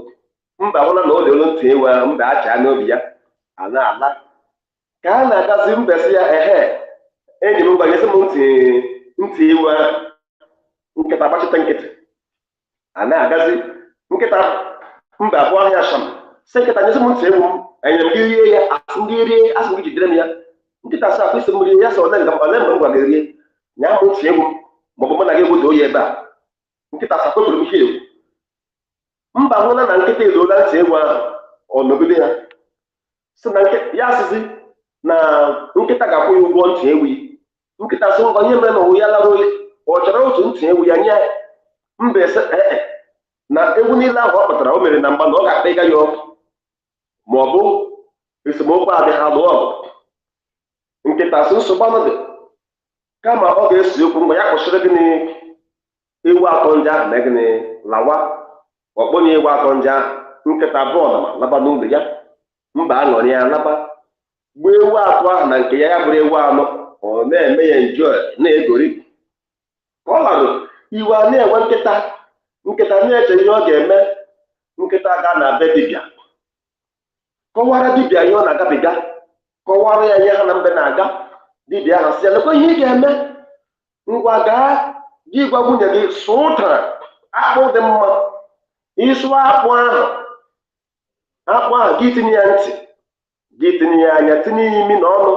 Mbe ahụla na ọ dị olu ntị ewu ahụ. Mbe achaa n'obi ya, a na-ala. Ka a na-agazi, mbe sị ya, ehe, enyi m, gbanyesị m ntị ewu ahụ. Nkịta gbachite nkịtị. A na-agazi, nkịta mbe abụọ ahịa sham, sị nkịta, nyesị m ntị ewu m, enyere m gị rie ya, asị m gị rie, asị m gị jidere m ya. Nkịta sị, akwa isi m rie ya, sị ole nga ole mgbe m gwa gị rie nya m ntị ewu, maọbụ mụ na gị egwudo ya ebe a. Nkịta sị, akwepụrụ m ihe ewu. Mba hụla na nkịta eruola ntị ewu ahụ, ọ nọgide ya sị na ya asịzi na nkịta ga-akwụ ya ụgwọ ntị ewu. Nkịta sị, ngwa, ihe mere na ụwa ya lara oyi, ọ chọrọ otu ntị ewu ya nye ya. Mba ese ee na ewu niile ahụ ọ kpatara o mere na mgba na ọ ga-akpa ịga ya ọkụ, ma ọ bụ esemokwu adị, ha lụọ ọgụ. Nkịta sị, nsogbu anọdị, kama ọ ga-esi okwu mgbe ya kwụsịrị gịnị ewu atọ ndị ahụ na gịnị lawa ọkpọnye ewu atọ ndị ahụ. Nkịta bọọlụ ma laba n'ụlọ ya. Mba aṅụrị ya laba gbuo ewu atọ ahụ na nke ya, ya bụrụ ewu anọ, ọ na-eme ya enjoy, na-egori. Ka ọ larụ, iwe a na-enwe nkịta. Nkịta na-eche ihe ọ ga-eme. Nkịta gaa na be dibịa, kọwara dibịa ihe ọ na-agabiga, kọwara ya ihe ha na mbe na-aga. Dibịa ahụ sị ya, lekwa ihe ị ga-eme, ngwa, gaa gị gwa nwunye gị sụọ ụtara akpụ dị mma. Ịsụ akpụ ahụ, akpụ ahụ gị tinye ya ntị, gị tinye ya anya, tinye ya imi na ọnụ,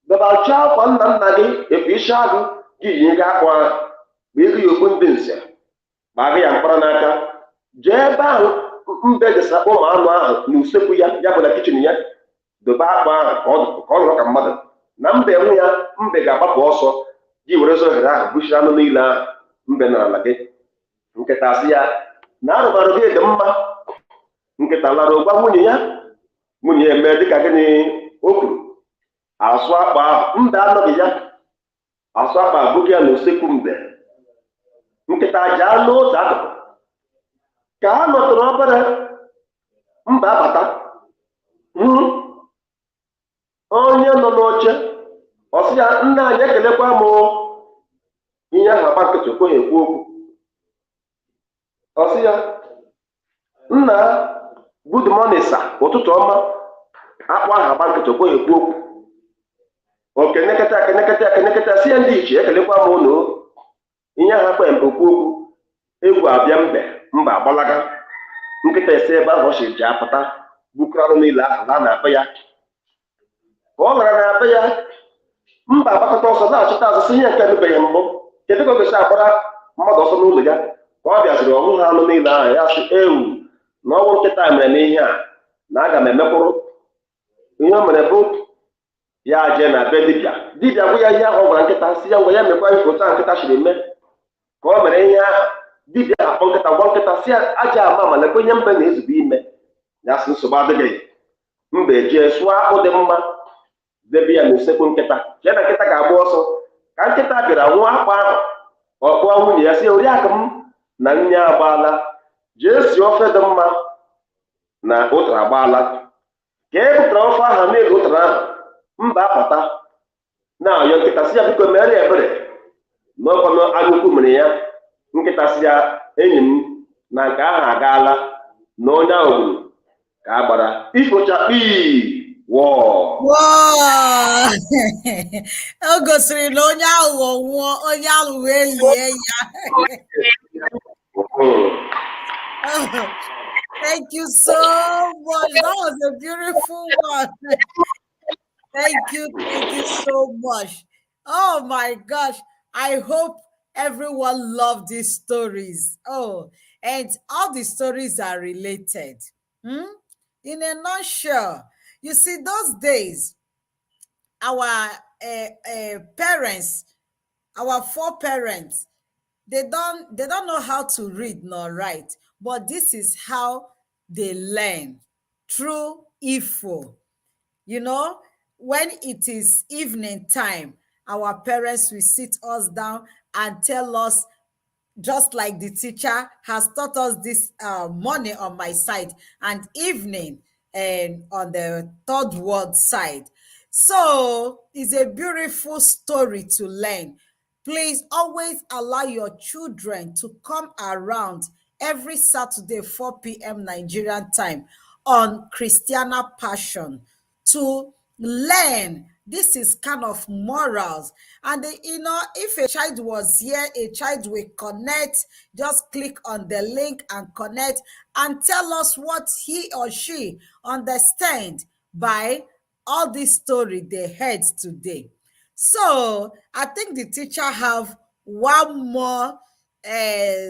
dọbachaa akwa nna nna gị efu isi agụ, gị yinye gị akpụ ahụ, bụ ego ya okpu ndị nze, gbaa ya mkpọrọ n'aka, jee ebe ahụ mbe desa ụmụ anụ ahụ n'usekwu ya, ya bụ na kitchen ya, dobe akpụ ahụ ka ọ nọrọ ka mmadụ na mbe hụ ya, mbe ga-agbapụ ọsọ. Gị werezi ohere ahụ buchiri anụ niile ahụ mbe n'ala gị. Nkịta sị ya na arụmarụ gị dị mma. Nkịta lara gwa nwunye ya. Nwunye ya mee dịka gịnị o kwuru, asụ akpa ahụ, mbe anọghị ya, asụ akpa abụghị ya n'usekwu mbe. Nkịta jaa n'otu akụkụ ka ha nọtụrụ obere, mba abata hụ onye nọ n'oche. Ọ sị ya, nna anyị, ekelekwa m. Ihe ahụ agba nkịtị, okweghị ekwu okwu. Ọ sị ya, nna, good morning sir, ụtụtụ ọma. Akpụ ahụ agba nkịtị, okweghị ekwu okwu. Okeneketa keneketa keneketa, si ya, ndị ichie, ekelekwa m ụnụ. Ihe ahụ akpa okwu okwu, egwu abịa mbe, mba agbalaga. Nkịta esi ebe ahụ ọ si ji apụta, bukọrọ arụ niile ahụ laa na-akpa ya. Ka ọ lara na-akpa ya, mba agbakọta ọsọ na-achọta azụ, sị ihe nke emebeghị mbụ, kedu ka ọ ga-esi agbara mmadụ ọsọ n'ụlọ ya? Ka ọ bịaziri ọhụ ha anụ niile ahụ, ya sị, ewu, na ọnwụ nkịta mere m ihe a, na aga m emekwụrụ ihe o mere bụ ya jee na be dibịa. Dibịa gwa ya ihe ahụ ọ gwara nkịta, si ya ngwa, ya mekwa ihe otu ahụ nkịta siri mee. Ka o mere ihe ahụ, dibịa akpọ nkịta, gwa nkịta si ya, aja ama ma lekwa ihe mbe na-ezube ime ya. Sị nsogbu adịghị. Mbe jee sụọ akpụ dị mma, debe ya n'usekwu nkịta, chee na nkịta ga-agba ọsọ. Ka nkịta bịara nwụọ akpụ ahụ, ọ kpọọ nwunye ya, sị, oriakụ m, na nne agbaala, jee sie ofe dị mma na ụtara agbaala. Ka e butere ofe ahụ n'elu ụtara ahụ, mba apụta na-ayọ nkịta, sị ya biko mere ya ebere, na ọkwanụ anya ukwu mere ya. Nkịta sị ya, enyi m, na nke ahụ agaala, na onye ahụ gburu ka a gbara ifochakpii wọọ. Wow! O gosiri na onye aghụghọ nwụọ, onye ahụ wee lie ya. Thank you so much. That was a beautiful one. Thank you so much. Oh my gosh. I hope everyone loved these stories. Oh, and all the stories are related. In a nutshell, you see, those days, our parents, our foreparents, they don't know how to read nor write, but this is how they learn, through ifo. When it is evening time, our parents will sit us down and tell us, just like the teacher has taught us this morning on my side and evening and on the third world side. So it's a beautiful story to learn. Please always allow your children to come around every Saturday, 4 p.m. Nigerian time on Christiana Passion to learn. This is kind of morals. And if a child was here, a child will connect. Just click on the link and connect and tell us what he or she understand by All this story they heard today. So I think the teacher have one more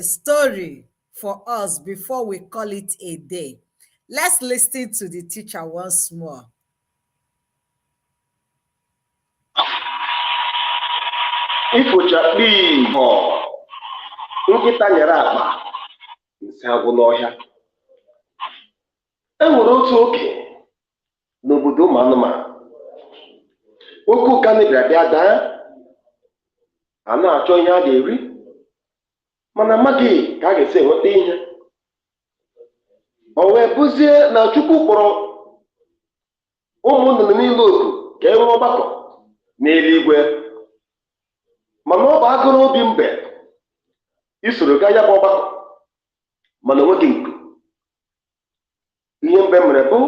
story for us before we call it a day. Let's listen to the teacher once more. Ifochakpi ọ nkịta nyere akpa nsị agwụ n'ọhịa. E nwere otu oge n'obodo ụmụ anụmanụ, oke ụkanị bịara bịa daa, a na-achọ ihe a ga-eri, mana amaghị ka a ga-esi enweta ihe. O wee bụzie na Chukwu kpọrọ ụmụ nnụnụ niile oku ka e nwee ọgbakọ n'eluigwe, mana ọ bụ agụrụ obi mbe isoro gaa ya bụ ọgbakọ, mana o nweghị nku. Ihe mbe mere bụ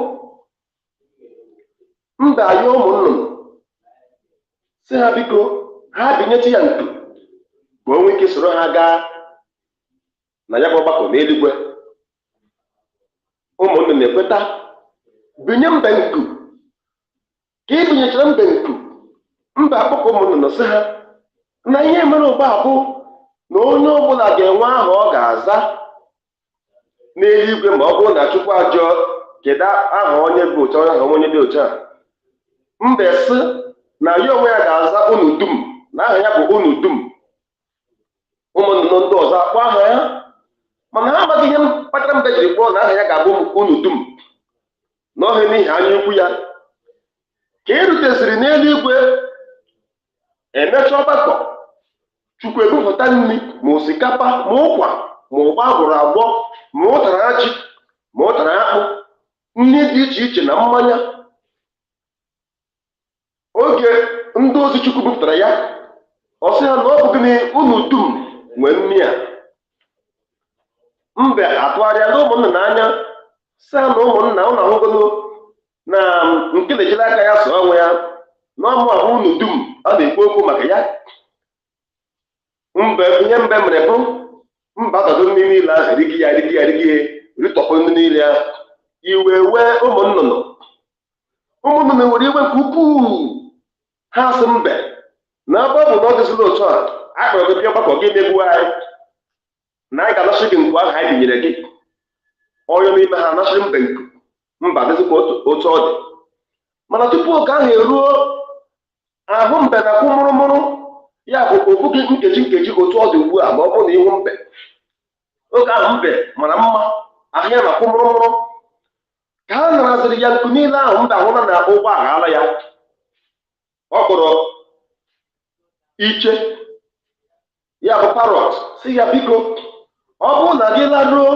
mbe ayọ ụmụ nnụnụ sị ha biko ha binyetụ ya nku ka o nwee ike soro ha gaa na ya bụ ọgbakọ n'eluigwe. Ụmụ nnụnụ ekweta binye mbe nku. Ka e binyechara mbe nku, mbe akpọkọ ụmụ nnụnụ sị ha na ihe mere ugbu a bụ na onye ọbụla ga-enwe aha ọ ga-aza n'eluigwe ma ọ bụrụ na Chukwu ajụọ kedu aha onye bụ otu aha onye dị otu a. Mbe sị na ya onwe ya ga-aza unu dum, na aha ya bụ unu dum. Ụmụ nnụnụ ndị ọzọ akpọ aha ya, mana ha amaghị ihe kpatara mbe jiri kpọọ na aha ya ga-abụ unu dum, n'ọhịa n'ihi anya ukwu ya. Ka e ruteziri n'eluigwe, emechaa ọgbakọ, Chukwu ebupụta nri ma osikapa ma ụkwa ma ụgba agwọrọ agwọ ma ụtara ji ma ụtara akpụ, nri dị iche iche na mmanya. Oge ndị ozi Chukwu bupụtara ya, ọ sị ha na ọ bụ gịnị unu dum nwee nri a. Mbe atụgharịala ụmụnna n'anya sị ha na ụmụnna ụnụ ahụgolo na nke na-ejiri aka ya sụọ onwe ya na ọmụ ahụ unu dum a na-ekwu okwu maka ya. Mbe ihe mbe mere bụ mba adado nri niile ahụ erigi ya erigi ya erigi ya ritọpụ nri niile ahụ. Iwe wee ụmụ nnụnụ. Ụmụ nnụnụ nwere iwe nke ukwuu. Ha sị mbe na ebe ọ bụ na ọ dịzịla otu a, a kpọrọ gị bịa ọgbakọ gị megbuo anyị, na anyị ga-anachị gị nku ahụ anyị binyere gị. Onye n'ime ha anachịrị mbe nku, mba dịzịkwa otu ọ dị. Mana tupu oge ahụ eruo, ahụ mbe na-akwụ mụrụmụrụ, ya bụ ofu gị nkeji nkeji otu ọ dị ugbu a ma ọ bụrụ na ihu mbe. Oge ahụ mbe mara mma, ahụ ya na-akwụ mụrụmụrụ. Ka ha naraziri ya nku niile ahụ, mbe ahụla na ụgbọ aghala ya. Ọ kpọrọ iche, ya bụ parrot, sị ya biko ọ bụrụ na gị laruo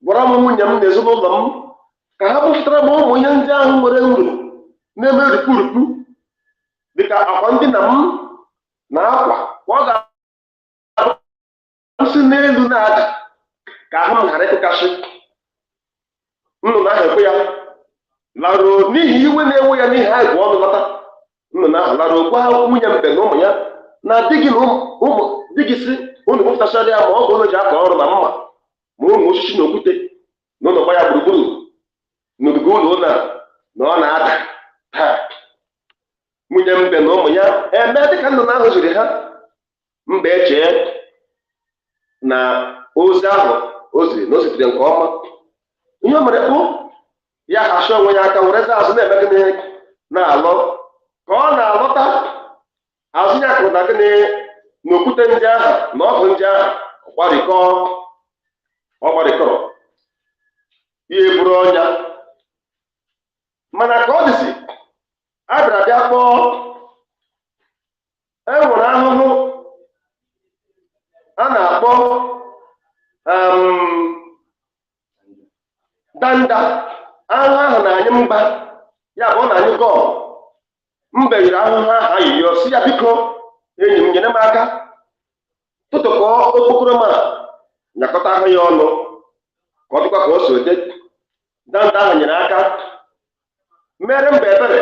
gwara m nwunye m na ezinụlọ m ka ha bupụtara m ụmụ ihe ndị ahụ nwere uru na-eme rukpurukpu dịka akwa ndina m na akwa ka ọ ga-akwụsị n'elu na-ada ka ahụ m ghara ịkụkasị. Nnụnụ ahụ ekwe ya laruo n'ihi iwe na-ewe ya n'ihi ha bụ ọnụ lọta. Nnụnụ ahụ laruo gwa nwunye mbe na ụmụ ya na di gị na ụmụ di gị si unu bupụtachara ya ma ọ bụ unu ji akọ ọrụ na mma ma ụmụ osisi na okwute na ụlọ gba ya gburugburu n'ogige ụlọ ụlọ a na ọ na-ada taa. Nwunye mbe na ụmụ ya eme dịka nnụnụ ahụ ziri ha. Mbe echee na ozi ahụ o ziri na o zitere nke ọma. Ihe o mere bụ ya hachi onwe ya aka werezi azụ na-eme gịnị na-alọ. Ka ọ na-alọta, azụ ya kụrụ na gịnị na okwute ndị ahụ na ọgụ ndị ahụ ọ gbarịkọrọ ya eburu ọnya. Mana ka ọ dịzi, a bịara bịa kpọọ e nwere ahụhụ a na-akpọ danda. Ahụhụ ahụ na-anyụ mgba, ya bụ ọ na-anyụ gọm. Mbe yiri ahụhụ ahụ ayịyọ sị ya biko enyi m nyere m aka tụtụkọọ okpokoro m a nyakọta ahụ ya ọnụ ka ọ dịkwa ka o si dị. Danda ahụ nyere aka mere mbe ebere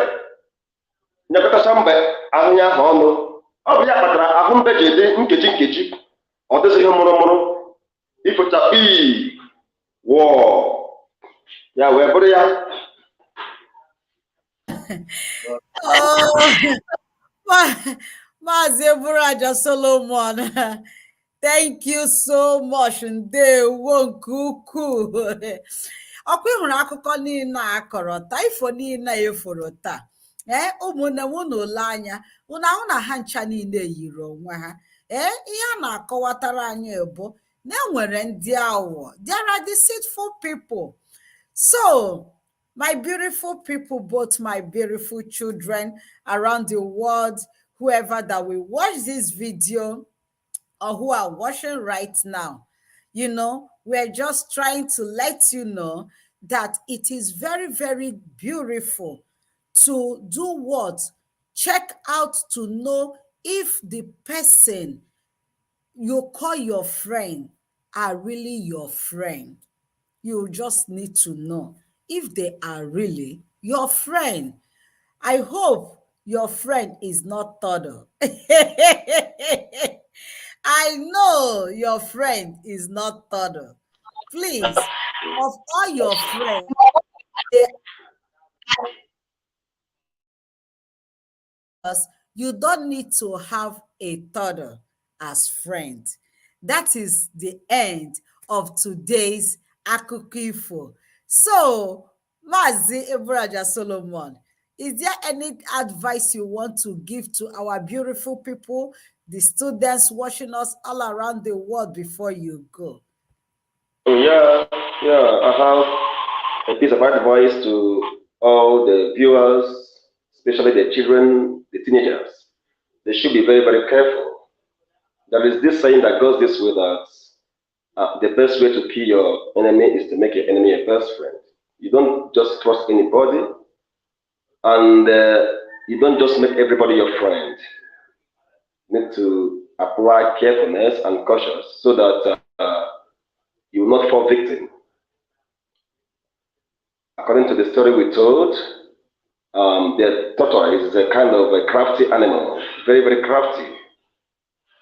nyakọtacha mbe ahụ ya ahụ ọnụ. Ọ bụ ya kpatara ahụ mbe ji dị nkeji nkeji, ọ dịzighị mụrụmụrụ. Ifocha pii wọọ ya wee bụrụ ya. Oh, Maazị Eburaja Solomon, thank you so much. Ndewo nke ukwuu. Ọkwa ị hụrụ akụkọ niile a kọrọ taa, ifo niile a eforo taa. Ee, ụmụnne m, unu ole anya, unu ahụ na ha ncha niile yiri onwe ha. Ee, ihe a na-akọwatara anyị bụ na enwere ndị aghụghọ. There are deceitful people. So, my beautiful people, both my beautiful children around the world, whoever that will watch this video or who are watching right now, we're just trying to let you know that it is very, very beautiful to do what? Check out to know if the person you call your friend are really your friend. You just need to know if they are really your friend. I hope your friend is not turtle. I know your friend is not turtle. Please, of all your friends, they you don't need to have a turtle as friend. That is the end of today's Akụkọ Ifo. So, Mazi Eburaja Solomon, is there any advice you want to give to our beautiful people, the students watching us all around the world, before you go? Yeah, I have a piece of advice to all the viewers, especially the children, the teenagers. They should be very, very careful. There is this saying that goes this way, that the best way to kill your enemy is to make your enemy your best friend. You don't just trust anybody, and you don't just make everybody your friend. You need to apply carefulness and caution so that you will not fall victim. According to the story we told, the tortoise is a kind of a crafty animal, very, very crafty,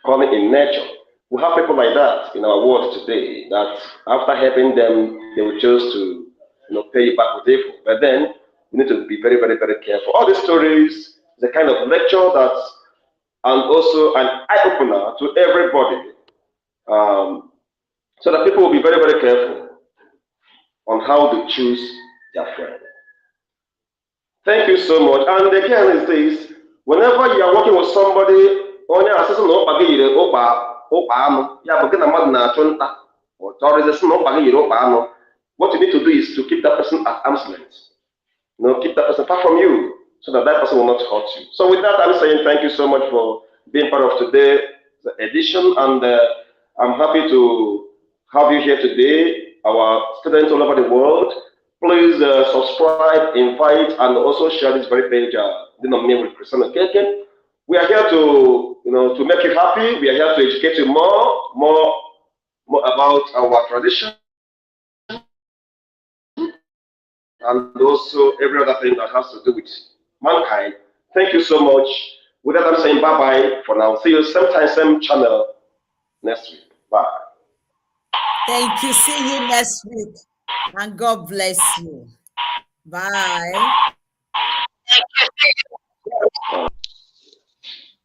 common in nature. We have people like that in our world today that after helping them, they will choose to pay you back with evil. But then we need to be very, very, very careful. All these stories is a kind of lecture that's and also an eye-opener to everybody, so that people will be very, very careful on how they choose their friend. Thank you so much. And again, is this: whenever you are working with somebody, onye asịsị na ụkpa gị yiri ụkpa ụkpa anụ, ya bụ gị na mmadụ na-achụ nta, ọ chọrọzi sị na ụkpa gị yiri ụkpa anụ, what you need to do is to keep that person at arm's length. Keep that person far from you so that that person will not hurt you. So with that, I'm saying thank you so much for being part of today's edition, and I'm happy to have you here today, our students all over the world. Please subscribe, invite, and also share this very page, Denominate with Christian Okeke. We are here to make you happy. We are here to educate you more, more, more about our tradition and also every other thing that has to do with mankind. Thank you so much. With that, I'm saying bye-bye for now. See you same time, same channel next week. Bye. Thank you. See you next week. And God bless you. Bye.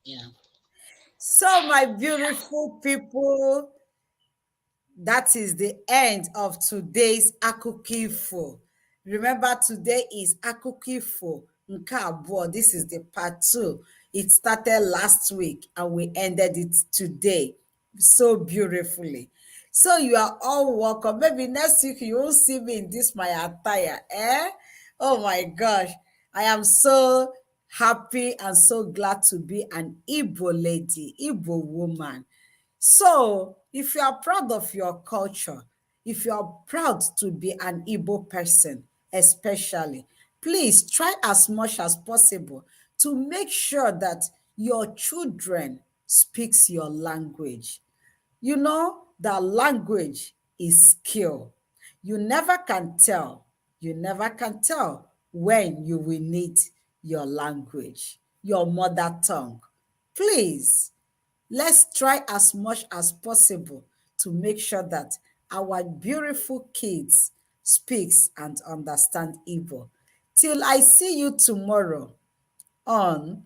Yeah. So, my beautiful people, that is the end of today's Akụkọ Ifo. Remember, today is Akụkọ Ifo nke abụọ. This is the part 2. It started last week and we ended it today so beautifully. So you are all welcome. Maybe next week you will see me in this my attire. Eh? Oh my gosh. I am so happy and so glad to be an Igbo lady, Igbo woman. So if you are proud of your culture, if you are proud to be an Igbo person, especially, please try as much as possible to make sure that your children speaks your language. You know that language is skill. You never can tell. You never can tell when you will need your language, your mother tongue. Please, let's try as much as possible to make sure that our beautiful kids speaks and understand Igbo. Till I see you tomorrow on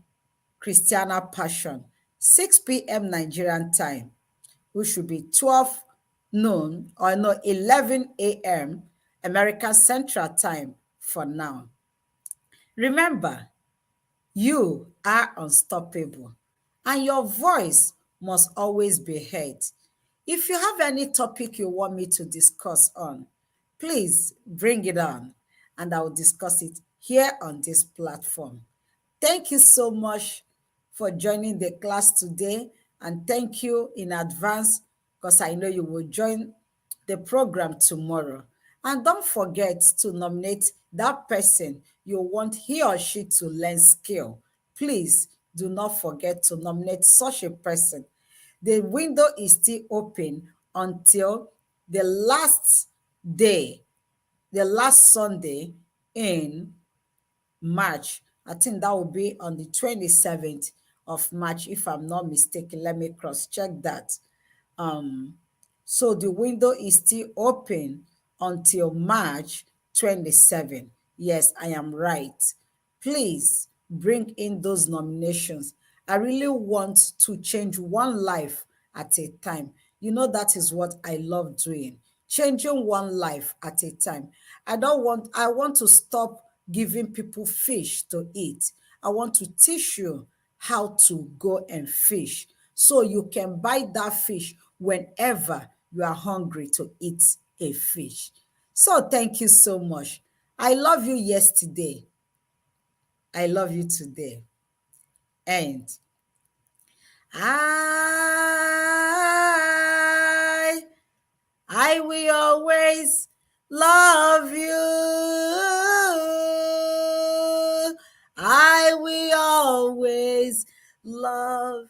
Christianah Passion, 6 p.m. Nigerian time, which should be 12 noon or no, 11 a.m. American Central Time for now. Remember, you are unstoppable and your voice must always be heard. If you have any topic you want me to discuss on, please bring it on and I will discuss it here on this platform. Thank you so much for joining the class today, and thank you in advance because I know you will join the program tomorrow. And don't forget to nominate that person you want he or she to learn skill. Please do not forget to nominate such a person. The window is still open until the last day, the last Sunday in March. I think that will be on the 27th of March, if I'm not mistaken. Let me cross-check that. So the window is still open until March 27. Yes, I am right. Please bring in those nominations. I really want to change one life at a time. You know, that is what I love doing, changing one life at a time. I don't want, I want to stop giving people fish to eat. I want to teach you how to go and fish so you can buy that fish whenever you are hungry to eat a fish. So thank you so much. I love you yesterday. I love you today. And I will always love you. I will always love